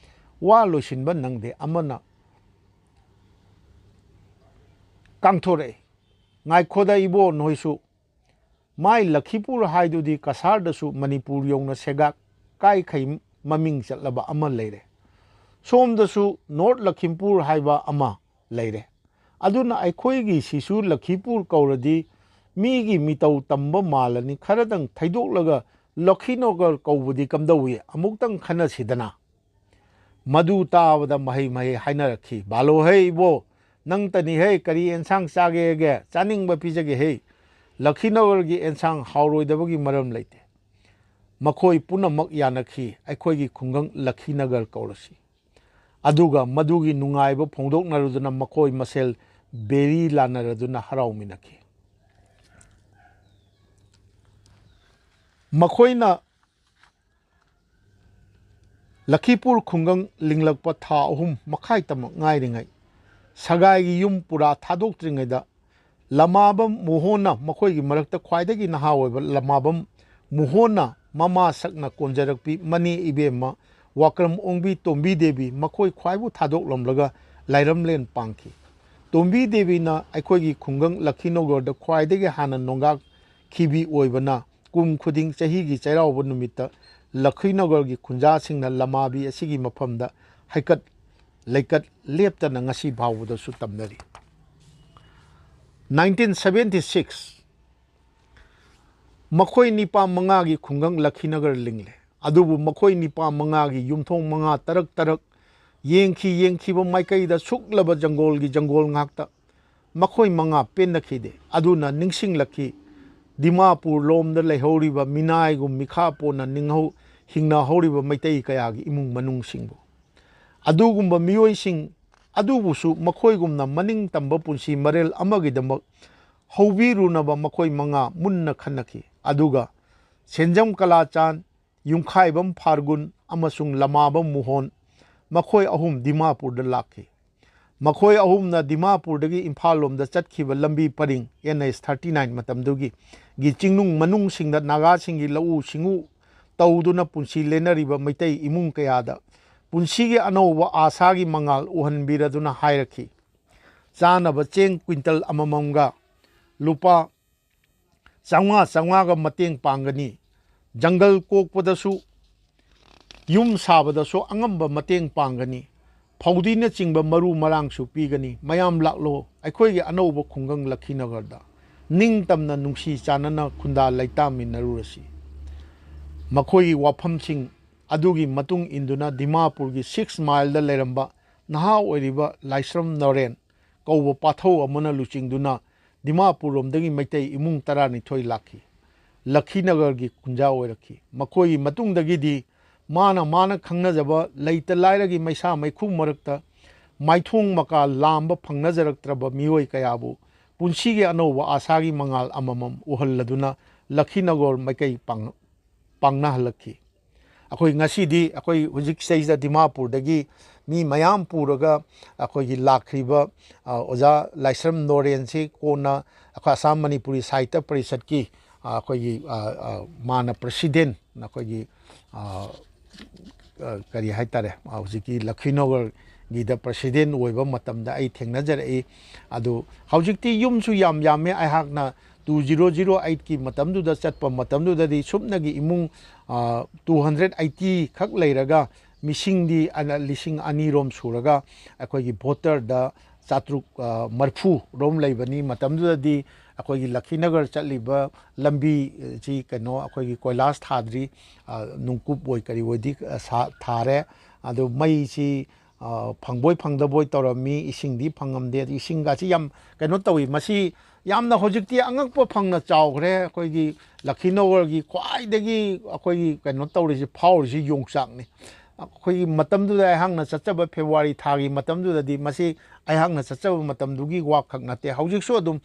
ꯋꯥ ꯂꯣꯏꯁꯤꯟꯕ ꯅꯪꯗꯦ, ꯑꯃꯅ ꯀꯥꯡꯊꯣꯔꯛꯏ, "ꯉꯥꯏꯈꯣꯗ ꯏꯕꯣ, ꯅꯣꯏꯁꯨ꯫ ꯃꯥꯏ ꯂꯛꯈꯤꯄꯨꯔ ꯍꯥꯏꯗꯨꯗꯤ ꯀꯁꯥꯔꯗꯁꯨ ꯃꯅꯤꯄꯨꯔ ꯌꯧꯅ ꯁꯦꯒꯥꯛ ꯀꯥꯏꯈꯩ ꯃꯃꯤꯡ ꯆꯠꯂꯕ ꯑꯃ ꯂꯩꯔꯦ꯫ ꯁꯣꯝꯗꯁꯨ ꯅꯣꯔꯠ ꯂꯛꯈꯤꯝꯄꯨꯔ ꯍꯥꯏꯕ ꯑꯃ ꯂꯩꯔꯦ꯫ ꯑꯗꯨꯅ ꯑꯩꯈꯣꯏꯒꯤ ꯁꯤꯁꯨ ꯂꯛꯈꯤꯄꯨꯔ ꯀꯧꯔꯗꯤ ꯃꯤꯒꯤ ꯃꯤꯇꯧ ꯇꯝꯕ ꯃꯥꯜꯂꯅꯤ, ꯈꯔꯗꯪ ꯊꯩꯗꯣꯛꯂꯒ ꯂꯛꯈꯤꯅꯣꯒꯔ ꯀꯧꯕꯗꯤ ꯀꯝꯗꯧꯏ? ꯑꯃꯨꯛꯇꯪ ꯈꯟꯅꯁꯤꯗꯅ"꯫ ꯃꯗꯨ ꯇꯥꯕꯗ ꯃꯍꯩ ꯃꯍꯩ ꯍꯥꯏꯅꯔꯛꯈꯤ, "ꯕꯥꯂꯣ ꯍꯦ ꯏꯕꯣ, ꯅꯪꯇꯅꯤ ꯍꯦ, ꯀꯔꯤ ꯑꯦꯟꯁꯥꯡ ꯆꯥꯒꯦꯒꯦ? ꯆꯥꯅꯤꯡꯕ ꯄꯤꯖꯒꯦ ꯍꯦ꯫ ꯂꯛꯈꯤꯅꯣꯒꯔꯒꯤ ꯑꯦꯟꯁꯥꯡ ꯍꯥꯎꯔꯣꯏꯗꯕꯒꯤ ꯃꯔꯝ ꯂꯩꯇꯦ"꯫ ꯃꯈꯣꯏ ꯄꯨꯝꯅꯃꯛ ꯌꯥꯅꯈꯤ, ꯑꯩꯈꯣꯏꯒꯤ ꯈꯨꯡꯒꯪ ꯂꯛꯈꯤꯅꯒꯔ ꯀꯧꯔꯁꯤ꯫ ꯑꯗꯨꯒ ꯃꯗꯨꯒꯤ ꯅꯨꯡꯉꯥꯏꯕ ꯐꯣꯡꯗꯣꯛꯅꯔꯗꯨꯅ ꯃꯈꯣꯏ ꯃꯁꯦꯜ ꯕꯦꯔꯤ ꯂꯥꯟꯅꯔꯗꯨꯅ ꯍꯔꯥꯎꯃꯤꯟꯅꯈꯤ꯫ ꯃꯈꯣꯏꯅ ꯂꯈꯤꯄꯨꯔ ꯈꯨꯡꯒꯪ ꯂꯤꯡꯂꯛꯄ ꯊꯥ ꯑꯍꯨꯝ ꯃꯈꯥꯏ ꯇꯃꯛ ꯉꯥꯏꯔꯤꯉꯩ, ꯁꯒꯥꯏꯒꯤ ꯌꯨꯝ ꯄꯨꯔꯥ ꯊꯥꯗꯣꯛꯇ꯭ꯔꯤꯉꯩꯗ, ꯂꯃꯥꯕꯝ ꯃꯣꯍꯣꯟꯅ, ꯃꯈꯣꯏꯒꯤ ꯃꯔꯛꯇ ꯈ꯭ꯋꯥꯏꯗꯒꯤ ꯅꯍꯥ ꯑꯣꯏꯕ ꯂꯃꯥꯕꯝ ꯃꯣꯍꯣꯟꯅ ꯃꯃꯥ ꯁꯛꯅ ꯀꯣꯟꯖꯔꯛꯄꯤ ꯃꯅꯦ ꯏꯕꯦꯝꯃ ꯋꯥꯀ꯭ꯔꯝ ꯑꯣꯡꯕꯤ ꯇꯣꯝꯕꯤ ꯗꯦꯕꯤ, ꯃꯈꯣꯏ ꯈ꯭ꯋꯥꯏꯕꯨ ꯊꯥꯗꯣꯛꯂꯝꯂꯒ ꯂꯥꯏꯔꯝꯂꯦꯟ ꯄꯥꯡꯈꯤ꯫ ꯇꯣꯝꯕꯤ ꯗꯦꯕꯤꯅ ꯑꯩꯈꯣꯏꯒꯤ ꯈꯨꯡꯒꯪ ꯂꯈꯤꯅꯣꯒꯔꯗ ꯈ꯭ꯋꯥꯏꯗꯒꯤ ꯍꯥꯟꯅ ꯅꯣꯡꯒꯥꯛꯈꯤꯕꯤ ꯑꯣꯏꯕꯅ, ꯀꯨꯝ ꯈꯨꯗꯤꯡ ꯆꯍꯤꯒꯤ ꯆꯩꯔꯥꯎꯕ ꯅꯨꯃꯤꯠꯇ ꯂꯈꯤꯅꯣꯒꯔꯒꯤ ꯈꯨꯟꯖꯥꯁꯤꯡꯅ ꯂꯃꯥꯕꯤ ꯑꯁꯤꯒꯤ ꯃꯐꯝꯗ ꯍꯩꯀꯠ ꯂꯩꯀꯠ ꯂꯦꯞꯇꯅ ꯉꯁꯤ ꯐꯥꯎꯕꯗꯁꯨ ꯇꯝꯅꯔꯤ꯫ ꯅꯥꯏꯟꯇꯤꯟ ꯁꯕꯦꯟꯇꯤ ꯁꯤꯛꯁ, ꯃꯈꯣꯏ ꯅꯤꯄꯥ ꯃꯉꯥꯒꯤ ꯈꯨꯡꯒꯪ ꯂꯈꯤꯅꯒꯔ ꯂꯤꯡꯂꯦ꯫ ꯑꯗꯨꯕꯨ ꯃꯈꯣꯏ ꯅꯤꯄꯥ ꯃꯉꯥꯒꯤ ꯌꯨꯝꯊꯣꯡ ꯃꯉꯥ ꯇꯔꯛ ꯇꯔꯛ ꯌꯦꯡꯈꯤ, ꯌꯦꯡꯈꯤꯕ ꯃꯥꯏꯀꯩꯗ ꯁꯨꯛꯂꯕ ꯖꯪꯒꯣꯜꯒꯤ ꯖꯪꯒꯣꯜ ꯉꯥꯛꯇ꯫ ꯃꯈꯣꯏ ꯃꯉꯥ ꯄꯦꯟꯅꯈꯤꯗꯦ꯫ ꯑꯗꯨꯅ ꯅꯤꯡꯁꯤꯡꯂꯛꯈꯤ ꯗꯤꯃꯥꯄꯨꯔ ꯂꯣꯝꯗ ꯂꯩꯍꯧꯔꯤꯕ ꯃꯤꯅꯥꯏꯒꯨꯝ ꯃꯤꯈꯥ ꯄꯣꯟꯅ ꯅꯤꯡꯍꯧ-, ꯍꯤꯡꯅꯍꯧꯔꯤꯕ ꯃꯩꯇꯩ ꯀꯌꯥꯒꯤ ꯏꯃꯨꯡ ꯃꯅꯨꯡꯁꯤꯡꯕꯨ꯫ ꯑꯗꯨꯒꯨꯝꯕ ꯃꯤꯑꯣꯏꯁꯤꯡ ꯑꯗꯨꯕꯨꯁꯨ ꯃꯈꯣꯏꯒꯨꯝꯅ ꯃꯅꯤꯡ ꯇꯝꯕ ꯄꯨꯟꯁꯤ ꯃꯔꯦꯜ ꯑꯃꯒꯤꯗꯃꯛ ꯍꯧꯕꯤꯔꯨꯅꯕ ꯃꯈꯣꯏ ꯃꯉꯥ ꯃꯨꯟꯅ ꯈꯟꯅꯈꯤ꯫ ꯑꯗꯨꯒ ꯁꯦꯟꯖꯝ ꯀꯂꯥꯆꯥꯟ, ꯌꯨꯝꯈꯥꯏꯕꯝ ꯐꯥꯔꯒꯨꯟ ꯑꯃꯁꯨꯡ ꯂꯃꯥꯕꯝ ꯃꯣꯍꯣꯟ, ꯃꯈꯣꯏ ꯑꯍꯨꯝ ꯗꯤꯃꯥꯄꯨꯔꯗ ꯂꯥꯛꯈꯤ꯫ ꯃꯈꯣꯏ ꯑꯍꯨꯝꯅ ꯗꯤꯃꯥꯄꯨꯔꯗꯒꯤ ꯏꯝꯐꯥꯜ ꯂꯣꯝꯗ ꯆꯠꯈꯤꯕ ꯂꯝꯕꯤ ꯄꯔꯤꯡ, ꯑꯦꯟ ꯑꯩꯆ ꯊꯥꯔꯇꯤ ꯅꯥꯏꯟ ꯃꯇꯝꯗꯨꯒꯤ, ꯒꯤ ꯆꯤꯡꯅꯨꯡ ꯃꯅꯨꯡꯁꯤꯡꯗ ꯅꯥꯒꯥꯁꯤꯡꯒꯤ ꯂꯧꯎ ꯁꯤꯡꯎ ꯇꯧꯗꯨꯅ ꯄꯨꯟꯁꯤ ꯂꯦꯟꯅꯔꯤꯕ ꯃꯩꯇꯩ ꯏꯃꯨꯡ ꯀꯌꯥꯗ ꯄꯨꯟꯁꯤꯒꯤ ꯑꯅꯧꯕ ꯑꯥꯁꯥꯒꯤ ꯃꯉꯥꯜ ꯎꯍꯟꯕꯤꯔꯗꯨꯅ ꯍꯥꯏꯔꯛꯈꯤ, ꯆꯥꯅꯕ ꯆꯦꯡ ꯀ꯭ꯋꯤꯟꯇꯜ ꯑꯃꯃꯝꯒ ꯂꯨꯄꯥ ꯆꯥꯝꯃꯉꯥ ꯆꯥꯝꯃꯉꯥꯒ ꯃꯇꯦꯡ ꯄꯥꯡꯒꯅꯤ꯫ ꯖꯪꯒꯜ ꯀꯣꯛꯄꯗꯁꯨ, ꯌꯨꯝ ꯁꯥꯕꯗꯁꯨ ꯑꯉꯝꯕ ꯃꯇꯦꯡ ꯄꯥꯡꯒꯅꯤ꯫ ꯐꯧꯗꯤꯅꯆꯤꯡꯕ ꯃꯔꯨ ꯃꯔꯥꯡꯁꯨ ꯄꯤꯒꯅꯤ꯫ ꯃꯌꯥꯝ ꯂꯥꯛꯂꯣ, ꯑꯩꯈꯣꯏꯒꯤ ꯑꯅꯧꯕ ꯈꯨꯡꯒꯪ ꯂꯈꯤꯅꯒꯔꯗ ꯅꯤꯡꯇꯝꯅ ꯅꯨꯡꯁꯤ ꯆꯥꯟꯅꯅ ꯈꯨꯟꯗꯥ ꯂꯩꯇꯥꯃꯤꯟꯅꯔꯨꯔꯁꯤ꯫ ꯃꯈꯣꯏꯒꯤ ꯋꯥꯐꯝꯁꯤꯡ ꯑꯗꯨꯒꯤ ꯃꯇꯨꯡ ꯏꯟꯗꯨꯅ ꯗꯤꯃꯥꯄꯨꯔꯒꯤ ꯁꯤꯛꯁ ꯃꯥꯏꯜꯗ ꯂꯩꯔꯝꯕ ꯅꯍꯥ ꯑꯣꯏꯔꯤꯕ ꯂꯥꯏꯁ꯭ꯔꯝ ꯅꯣꯔꯦꯟ ꯀꯧꯕ ꯄꯥꯊꯧ ꯑꯃꯅ ꯂꯨꯆꯤꯡꯗꯨꯅ ꯗꯤꯃꯥꯄꯨꯔ ꯂꯣꯝꯗꯒꯤ ꯃꯩꯇꯩ ꯏꯃꯨꯡ ꯇꯔꯥꯅꯤꯊꯣꯏ ꯂꯥꯛꯈꯤ꯫ ꯂꯈꯤꯅꯒꯔꯒꯤ ꯈꯨꯟꯖꯥ ꯑꯣꯏꯔꯛꯈꯤ꯫ ꯃꯈꯣꯏꯒꯤ ꯃꯇꯨꯡꯗꯒꯤꯗꯤ ꯃꯥꯅ, ꯃꯥꯅ ꯈꯪꯅꯖꯕ ꯂꯩꯇ ꯂꯥꯏꯔꯒꯤ ꯃꯩꯁꯥ ꯃꯩꯈꯨ ꯃꯔꯛꯇ ꯃꯥꯏꯊꯣꯡ ꯃꯀꯥ ꯂꯥꯝꯕ ꯐꯪꯅꯖꯔꯛꯇ꯭ꯔꯕ ꯃꯤꯑꯣꯏ ꯀꯌꯥꯕꯨ ꯄꯨꯟꯁꯤꯒꯤ ꯑꯅꯧꯕ ꯑꯥꯁꯥꯒꯤ ꯃꯉꯥꯜ ꯑꯃꯃꯝ ꯎꯍꯜꯂꯗꯨꯅ ꯂꯈꯤꯅꯒꯣꯔ ꯃꯥꯏꯀꯩ ꯄꯥꯡ-, ꯄꯥꯡꯅꯍꯜꯂꯛꯈꯤ꯫ ꯑꯩꯈꯣꯏ ꯉꯁꯤꯗꯤ ꯑꯩꯈꯣꯏ ꯍꯧꯖꯤꯛ ꯁꯤꯗꯩꯁꯤꯗ ꯗꯤꯃꯥꯄꯨꯔꯗꯒꯤ ꯃꯤ ꯃꯌꯥꯝ ꯄꯨꯔꯒ ꯑꯩꯈꯣꯏꯒꯤ ꯂꯥꯛꯈ꯭ꯔꯤꯕ, ꯑ, ꯑꯣꯖꯥ ꯂꯥꯏꯁ꯭ꯔꯝ ꯅꯣꯔꯦꯟꯁꯤ ꯀꯣꯟꯅ ꯑꯩꯈꯣꯏ ꯑꯁꯥꯝ ꯃꯅꯤꯄꯨꯔꯤ ꯁꯥꯍꯤꯇ꯭ꯌ ꯄꯔꯤꯁꯠꯀꯤ, ꯑ, ꯑꯩꯈꯣꯏꯒꯤ, ꯑ, ꯑ, ꯃꯥꯅ ꯄ꯭ꯔꯁꯤꯗꯦꯟ, ꯑꯩꯈꯣꯏꯒꯤ, ꯑ, ꯑ, ꯀꯔꯤ ꯍꯥꯏꯇꯥꯔꯦ, ꯑ, ꯍꯧꯖꯤꯛꯀꯤ ꯂꯈꯤꯅꯣꯒꯔꯒꯤꯗ ꯄ꯭ꯔꯁꯤꯗꯦꯟ ꯑꯣꯏꯕ ꯃꯇꯝꯗ ꯑꯩ ꯊꯦꯡꯅꯖꯔꯛꯏ꯫ ꯑꯗꯨ ꯍꯧꯖꯤꯛꯇꯤ ꯌꯨꯝꯁꯨ ꯌꯥꯝ ꯌꯥꯝꯃꯦ꯫ ꯑꯩꯍꯥꯛꯅ two zero zero eight ꯀꯤ ꯃꯇꯝꯗꯨꯗ ꯆꯠꯄ ꯃꯇꯝꯗꯨꯗꯗꯤ ꯁꯨꯞꯅꯒꯤ ꯏꯃꯨꯡ, ꯑ, two hundred eighty ꯈꯛ ꯂꯩꯔꯒ ꯃꯤꯁꯤꯡꯗꯤ ꯑꯅ-, ꯂꯤꯁꯤꯡ ꯑꯅꯤꯔꯣꯝ ꯁꯨꯔꯒ ꯑꯩꯈꯣꯏꯒꯤ ꯚꯣꯇꯔꯗ ꯆꯥꯇ꯭ꯔꯨꯛ, ꯑ, ꯃꯔꯤꯐꯨ ꯔꯣꯝ ꯂꯩꯕꯅꯤ꯫ ꯃꯇꯝꯗꯨꯗꯗꯤ ꯑꯩꯈꯣꯏꯒꯤ ꯂꯈꯤꯅꯒꯔ ꯆꯠꯂꯤꯕ ꯂꯝꯕꯤꯁꯤ ꯀꯩꯅꯣ ꯑꯩꯈꯣꯏꯒꯤ ꯀꯣꯏꯂꯥꯁ ꯊꯥꯗ꯭ꯔꯤ, ꯑ, ꯅꯨꯡꯀꯨꯞ ꯑꯣꯏ ꯀꯔꯤ ꯑꯣꯏꯗꯤ, ꯑ, ꯁꯥ-, ꯊꯥꯔꯦ꯫ ꯑꯗꯨ ꯃꯩꯁꯤ, ꯑ, ꯐꯪꯕꯣꯏ ꯐꯪꯗꯕꯣꯏ ꯇꯧꯔꯝꯃꯤ, ꯏꯁꯤꯡꯗꯤ ꯐꯪꯉꯝꯗꯦ꯫ ꯑꯗꯨ ꯏꯁꯤꯡꯒꯁꯤ ꯌꯥꯝ ꯀꯩꯅꯣ ꯇꯧꯏ꯫ ꯃꯁꯤ ꯌꯥꯝꯅ ꯍꯧꯖꯤꯛꯇꯤ ꯑꯉꯛꯄ ꯐꯪꯅ ꯆꯥꯎꯈ꯭ꯔꯦ꯫ ꯑꯩꯈꯣꯏꯒꯤ ꯂꯈꯤꯅꯧꯒꯔꯒꯤ ꯈ꯭ꯋꯥꯏꯗꯒꯤ ꯑꯩꯈꯣꯏꯒꯤ ꯀꯩꯅꯣ ꯇꯧꯔꯤꯁꯤ, ꯐꯥꯎꯔꯤꯁꯤ ꯌꯣꯡꯆꯥꯛꯅꯤ꯫ ꯑꯩꯈꯣꯏꯒꯤ ꯃꯇꯝꯗꯨꯗ ꯑꯩꯍꯥꯛꯅ ꯆꯠꯆꯕ ꯐꯦꯕ꯭ꯔꯨꯋꯥꯔꯤ ꯊꯥꯒꯤ ꯃꯇꯝꯗꯨꯗꯗꯤ, ꯃꯁꯤ ꯑꯩꯍꯥꯛꯅ ꯆꯠꯆꯕ ꯃꯇꯝꯗꯨꯒꯤ ꯋꯥꯈꯛ ꯅꯠꯇꯦ, ꯍꯧꯖꯤꯛꯁꯨ ꯑꯗꯨꯝ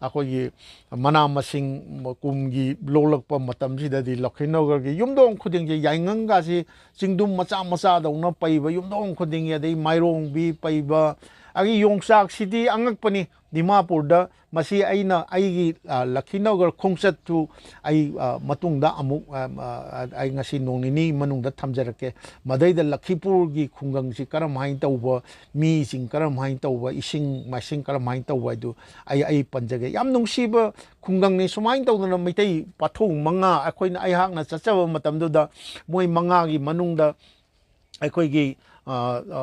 ꯑꯩꯈꯣꯏꯒꯤ ꯃꯅꯥ ꯃꯁꯤꯡ ꯀꯨꯝꯒꯤ ꯂꯣꯛꯂꯛꯄ ꯃꯇꯝꯁꯤꯗꯗꯤ ꯂꯈꯤꯅꯧꯒꯔꯒꯤ ꯌꯨꯝꯊꯣꯡ ꯈꯨꯗꯤꯡꯁꯦ ꯌꯥꯏꯉꯪꯒꯁꯤ ꯆꯤꯡꯗꯨꯝ ꯃꯆꯥ ꯃꯆꯥꯗꯧꯅ ꯄꯩꯕ ꯌꯨꯝꯊꯣꯡ ꯈꯨꯗꯤꯡꯒꯤ, ꯑꯗꯩ ꯃꯥꯏꯔꯣꯡꯕꯤ ꯄꯩꯕ, ꯑꯗꯒꯤ ꯌꯣꯡꯆꯥꯛꯁꯤꯗꯤ ꯑꯉꯛꯄꯅꯤ꯫ ꯗꯤꯃꯥꯄꯨꯔꯗ ꯃꯁꯤ ꯑꯩꯅ ꯑꯩꯒꯤ, ꯑ, ꯂꯈꯤꯅꯧꯒꯔ ꯈꯣꯡꯆꯠꯇꯨ ꯑꯩ, ꯑ, ꯃꯇꯨꯡꯗ ꯑꯃꯨꯛ, ꯑ, ꯑ, ꯑꯩ ꯉꯁꯤ ꯅꯣꯡ ꯅꯤꯅꯤ ꯃꯅꯨꯡꯗ ꯊꯝꯖꯔꯛꯀꯦ꯫ ꯃꯗꯩꯗ ꯂꯈꯤꯄꯨꯔꯒꯤ ꯈꯨꯡꯒꯪꯁꯤ ꯀꯔꯝ ꯍꯥꯏꯅ ꯇꯧꯕ, ꯃꯤꯁꯤꯡ ꯀꯔꯝ ꯍꯥꯏꯅ ꯇꯧꯕ, ꯏꯁꯤꯡ ꯃꯥꯏꯁꯤꯡ ꯀꯔꯝ ꯍꯥꯏꯅ ꯇꯧꯕ ꯍꯥꯏꯗꯨ ꯑꯩ, ꯑꯩ ꯄꯟꯖꯒꯦ꯫ ꯌꯥꯝ ꯅꯨꯡꯁꯤꯕ ꯈꯨꯡꯒꯪꯅꯤ꯫ ꯁꯨꯃꯥꯏꯅ ꯇꯧꯗꯅ ꯃꯩꯇꯩ ꯄꯥꯊꯧ ꯃꯉꯥ, ꯑꯩꯈꯣꯏꯅ, ꯑꯩꯍꯥꯛꯅ ꯆꯠꯆꯕ ꯃꯇꯝꯗꯨꯗ ꯃꯣꯏ ꯃꯉꯥꯒꯤ ꯃꯅꯨꯡꯗ ꯑꯩꯈꯣꯏꯒꯤ, ꯑ, ꯑ,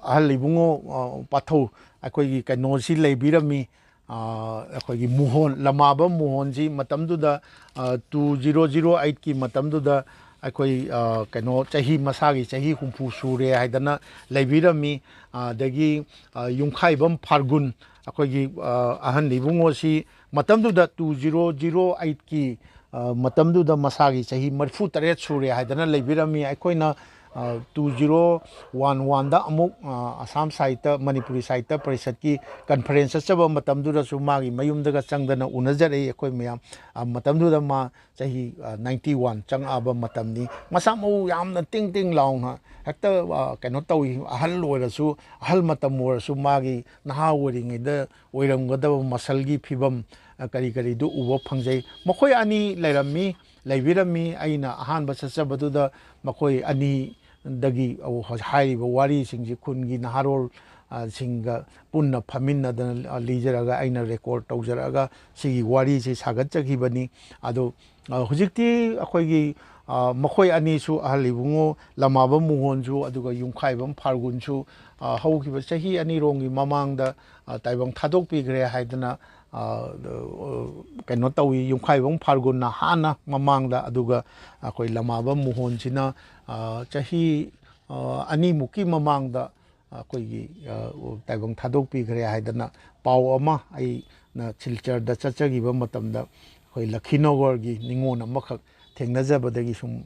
ꯑꯍꯜ ꯏꯕꯨꯡꯉꯣ, ꯑ, ꯄꯥꯊꯧ ꯑꯩꯈꯣꯏꯒꯤ ꯀꯩꯅꯣꯁꯤ ꯂꯩꯕꯤꯔꯝꯃꯤ꯫ ꯑ, ꯑꯩꯈꯣꯏꯒꯤ ꯃꯣꯍꯣꯟ, ꯂꯃꯥꯕꯝ ꯃꯣꯍꯣꯟꯁꯤ ꯃꯇꯝꯗꯨꯗ, ꯑ, two zero zero eight ꯀꯤ ꯃꯇꯝꯗꯨꯗ ꯑꯩꯈꯣꯏ, ꯑ, ꯀꯩꯅꯣ, ꯆꯍꯤ, ꯃꯁꯥꯒꯤ ꯆꯍꯤ ꯍꯨꯝꯐꯨ ꯁꯨꯔꯦ ꯍꯥꯏꯗꯅ ꯂꯩꯕꯤꯔꯝꯃꯤ꯫ ꯑꯗꯒꯤ, ꯑ, ꯌꯨꯝꯈꯥꯏꯕꯝ ꯐꯥꯔꯒꯨꯟ, ꯑꯩꯈꯣꯏꯒꯤ, ꯑ, ꯑꯍꯟ ꯏꯕꯨꯡꯉꯣꯁꯤ ꯃꯇꯝꯗꯨꯗ two zero zero eight ꯀꯤ, ꯑ, ꯃꯇꯝꯗꯨꯗ ꯃꯁꯥꯒꯤ ꯆꯍꯤ ꯃꯔꯤꯐꯨ ꯇꯔꯦꯠ ꯁꯨꯔꯦ ꯍꯥꯏꯗꯅ ꯂꯩꯕꯤꯔꯝꯃꯤ꯫ ꯑꯩꯈꯣꯏꯅ ꯇꯨ ꯖꯤꯔꯣ ꯋꯥꯟ ꯋꯥꯟꯗ ꯑꯃꯨꯛ ꯑꯁꯥꯝ ꯁꯥꯍꯤꯇ꯭ꯌ, ꯃꯅꯤꯄꯨꯔꯤ ꯁꯥꯍꯤꯇ꯭ꯌ ꯄꯔꯤꯁꯠꯀꯤ ꯀꯟꯐꯔꯦꯟꯁ ꯆꯠꯆꯕ ꯃꯇꯝꯗꯨꯗꯁꯨ ꯃꯥꯒꯤ ꯃꯌꯨꯝꯗꯒ ꯆꯪꯗꯅ ꯎꯅꯖꯔꯛꯏ ꯑꯩꯈꯣꯏ ꯃꯌꯥꯝ꯫ ꯃꯇꯝꯗꯨꯗ ꯃꯥ ꯆꯍꯤ ꯅꯥꯏꯟꯇꯤ ꯋꯥꯟ ꯆꯪꯉꯛꯑꯕ ꯃꯇꯝꯅꯤ꯫ ꯃꯁꯥ ꯃꯎ ꯌꯥꯝꯅ ꯇꯤꯡ ꯇꯤꯡ ꯂꯥꯎꯅ ꯍꯦꯛꯇ ꯀꯩꯅꯣ ꯇꯧꯏ꯫ ꯑꯍꯜ ꯑꯣꯏꯔꯁꯨ, ꯑꯍꯜ ꯃꯇꯝ ꯑꯣꯏꯔꯁꯨ, ꯃꯥꯒꯤ ꯅꯍꯥ ꯑꯣꯏꯔꯤꯉꯩꯗ ꯑꯣꯏꯔꯝꯒꯗꯕ ꯃꯁꯜꯒꯤ ꯐꯤꯕꯝ, ꯀꯔꯤ ꯀꯔꯤꯗꯨ ꯎꯕ ꯐꯪꯖꯩ꯫ ꯃꯈꯣꯏ ꯑꯅꯤ ꯂꯩꯔꯝꯃꯤ, ꯂꯩꯕꯤꯔꯝꯃꯤ꯫ ꯑꯩꯅ ꯑꯍꯥꯟꯕ ꯆꯠꯆꯕꯗꯨꯗ ꯃꯈꯣꯏ ꯑꯅꯤꯗꯒꯤ ꯍꯥꯏꯔꯤꯕ ꯋꯥꯔꯤꯁꯤꯡꯁꯤ ꯈꯨꯟꯒꯤ ꯅꯍꯥꯔꯣꯜ ꯁꯤꯡꯒ ꯄꯨꯟꯅ ꯐꯝꯃꯤꯟꯅꯗꯅ ꯂꯤꯖꯔꯒ, ꯑꯩꯅ ꯔꯦꯀꯣꯔꯠ ꯇꯧꯖꯔꯛꯑꯒ ꯁꯤꯒꯤ ꯋꯥꯔꯤꯁꯤ ꯁꯥꯒꯠꯆꯈꯤꯕꯅꯤ꯫ ꯑꯗꯣ ꯍꯧꯖꯤꯛꯇꯤ ꯑꯩꯈꯣꯏꯒꯤ ꯃꯈꯣꯏ ꯑꯅꯤꯁꯨ, ꯑꯍꯜ ꯏꯕꯨꯡꯉꯣ ꯂꯃꯥꯕꯝ ꯃꯣꯍꯣꯟꯁꯨ ꯑꯗꯨꯒ ꯌꯨꯝꯈꯥꯏꯕꯝ ꯐꯥꯔꯒꯨꯟꯁꯨ ꯍꯧꯈꯤꯕ ꯆꯍꯤ ꯑꯅꯤꯔꯣꯝꯒꯤ ꯃꯃꯥꯡꯗ ꯇꯥꯏꯕꯪ ꯊꯥꯗꯣꯛꯄꯤꯈ꯭ꯔꯦ ꯍꯥꯏꯗꯅ ꯀꯩꯅꯣ ꯇꯧꯏ꯫ ꯌꯨꯝꯈꯥꯏꯕꯝ ꯐꯥꯔꯒꯨꯟꯅ ꯍꯥꯟꯅ ꯃꯃꯥꯡꯗ, ꯑꯗꯨꯒ ꯑꯩꯈꯣꯏ ꯂꯃꯥꯕꯝ ꯃꯣꯍꯣꯟꯁꯤꯅ ꯆꯍꯤ ꯑꯅꯤꯃꯨꯛꯀꯤ ꯃꯃꯥꯡꯗ ꯑꯩꯈꯣꯏꯒꯤ ꯇꯥꯏꯕꯪ ꯊꯥꯗꯣꯛꯄꯤꯈ꯭ꯔꯦ ꯍꯥꯏꯗꯅ ꯄꯥꯎ ꯑꯃ ꯑꯩꯅ ꯁꯤꯜꯆꯔꯗ ꯆꯠꯆꯈꯤꯕ ꯃꯇꯝꯗ ꯑꯩꯈꯣꯏ ꯂꯈꯤꯅꯣꯒꯔꯒꯤ ꯅꯤꯉꯣꯜ ꯑꯃꯈꯛ ꯊꯦꯡꯅꯖꯕꯗꯒꯤ ꯁꯨꯝ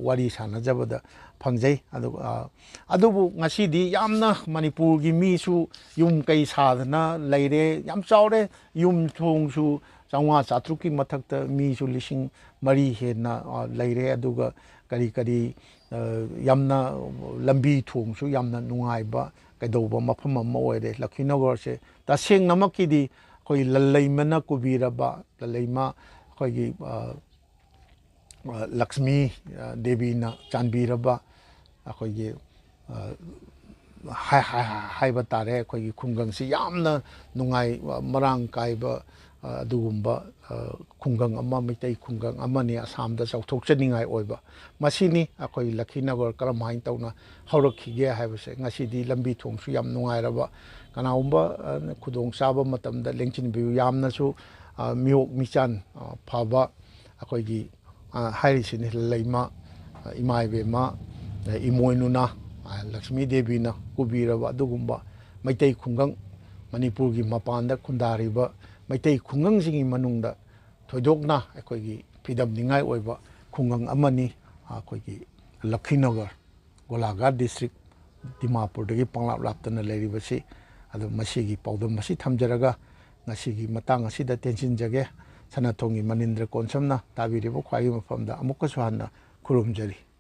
ꯋꯥꯔꯤ ꯁꯥꯟꯅꯖꯕꯗ ꯐꯪꯖꯩ꯫ ꯑꯗꯨꯒ ꯑꯗꯨꯕꯨ ꯉꯁꯤꯗꯤ ꯌꯥꯝꯅ ꯃꯅꯤꯄꯨꯔꯒꯤ ꯃꯤꯁꯨ ꯌꯨꯝ ꯀꯩ ꯁꯥꯗꯅ ꯂꯩꯔꯦ, ꯌꯥꯝ ꯆꯥꯎꯔꯦ꯫ ꯌꯨꯝ ꯊꯣꯡꯁꯨ ꯆꯥꯝꯃꯉꯥ ꯆꯥꯇ꯭ꯔꯨꯛꯀꯤ ꯃꯊꯛꯇ ꯃꯤꯁꯨ ꯂꯤꯁꯤꯡ ꯃꯔꯤ ꯍꯦꯟꯅ ꯂꯩꯔꯦ꯫ ꯑꯗꯨꯒ ꯀꯔꯤ ꯀꯔꯤ ꯌꯥꯝꯅ ꯂꯝꯕꯤ ꯊꯣꯡꯁꯨ ꯌꯥꯝꯅ ꯅꯨꯡꯉꯥꯏꯕ ꯀꯩꯗꯧꯕ ꯃꯐꯝ ꯑꯃ ꯑꯣꯏꯔꯦ ꯂꯈꯤꯅꯣꯒꯔꯁꯦ꯫ ꯇꯁꯦꯡꯅꯃꯛꯀꯤꯗꯤ ꯑꯩꯈꯣꯏ ꯂꯜꯂꯩꯃꯅ ꯀꯨꯕꯤꯔꯕ, ꯂꯜꯂꯩꯃ ꯑꯩꯈꯣꯏꯒꯤ ꯂꯛꯁꯃꯤ ꯗꯦꯕꯤꯅ ꯆꯥꯟꯕꯤꯔꯕ ꯑꯩꯈꯣꯏꯒꯤ ꯍꯥꯏꯕ ꯇꯥꯔꯦ, ꯑꯩꯈꯣꯏꯒꯤ ꯈꯨꯡꯒꯪꯁꯤ ꯌꯥꯝꯅ ꯅꯨꯡꯉꯥꯏ, ꯃꯔꯥꯡ ꯀꯥꯏꯕ ꯑꯗꯨꯒꯨꯝꯕ ꯈꯨꯡꯒꯪ ꯑꯃ, ꯃꯩꯇꯩ ꯈꯨꯡꯒꯪ ꯑꯃꯅꯤ ꯑꯁꯥꯝꯗ ꯆꯥꯎꯊꯣꯛꯆꯅꯤꯡꯉꯥꯏ ꯑꯣꯏꯕ꯫ ꯃꯁꯤꯅꯤ ꯑꯩꯈꯣꯏ ꯂꯈꯤꯅꯒꯔ ꯀꯔꯝꯍꯥꯏꯅ ꯇꯧꯅ ꯍꯧꯔꯛꯈꯤꯒꯦ ꯍꯥꯏꯕꯁꯦ꯫ ꯉꯁꯤꯗꯤ ꯂꯝꯕꯤ ꯊꯣꯡꯁꯨ ꯌꯥꯝ ꯅꯨꯡꯉꯥꯏꯔꯕ, ꯀꯅꯥꯒꯨꯝꯕ ꯈꯨꯗꯣꯡ ꯆꯥꯕ ꯃꯇꯝꯗ ꯂꯦꯡꯁꯤꯟꯕꯤꯌꯨ꯫ ꯌꯥꯝꯅꯁꯨ ꯃꯤꯑꯣꯛ ꯃꯤꯆꯥꯟ ꯐꯕ ꯑꯩꯈꯣꯏꯒꯤ ꯍꯥꯏꯔꯤꯁꯤꯅꯤ, ꯂꯩꯃ, ꯏꯃꯥ ꯏꯕꯦꯝꯃ, ꯏꯃꯣꯏꯅꯨꯅ, ꯂꯛꯁꯃꯤ ꯗꯦꯕꯤꯅ ꯀꯨꯕꯤꯔꯕ ꯑꯗꯨꯒꯨꯝꯕ ꯃꯩꯇꯩ ꯈꯨꯡꯒꯪ, ꯃꯅꯤꯄꯨꯔꯒꯤ ꯃꯄꯥꯟꯗ ꯈꯨꯟꯗꯥꯔꯤꯕ ꯃꯩꯇꯩ ꯈꯨꯡꯒꯪꯁꯤꯡꯒꯤ ꯃꯅꯨꯡꯗ ꯊꯣꯏꯗꯣꯛꯅ ꯑꯩꯈꯣꯏꯒꯤ ꯐꯤꯗꯝꯅꯤꯡꯉꯥꯏ ꯑꯣꯏꯕ ꯈꯨꯡꯒꯪ ꯑꯃꯅꯤ ꯑꯩꯈꯣꯏꯒꯤ ꯂꯈꯤꯅꯒꯔ꯫ ꯒꯣꯂꯥꯘꯥꯠ ꯗꯤꯁꯇ꯭ꯔꯤꯛ, ꯗꯤꯃꯥꯄꯨꯔꯗꯒꯤ ꯄꯪꯂꯥꯞ ꯂꯥꯞꯇꯅ ꯂꯩꯔꯤꯕꯁꯤ꯫ ꯑꯗꯨ ꯃꯁꯤꯒꯤ ꯄꯥꯎꯗꯝ ꯑꯁꯤ ꯊꯝꯖꯔꯒ ꯉꯁꯤꯒꯤ ꯃꯇꯥꯡ ꯑꯁꯤꯗ ꯇꯦꯟꯁꯤꯟꯖꯒꯦ꯫ ꯁꯅꯥꯊꯣꯡꯒꯤ ꯃꯅꯤꯟꯗ꯭ꯔ ꯀꯣꯟꯁꯝꯅ ꯇꯥꯕꯤꯔꯤꯕ ꯈ꯭ꯋꯥꯏꯒꯤ ꯃꯐꯝꯗ ꯑꯃꯨꯛꯀꯁꯨ ꯍꯟꯅ ꯈꯨꯔꯨꯝꯖꯔꯤ꯫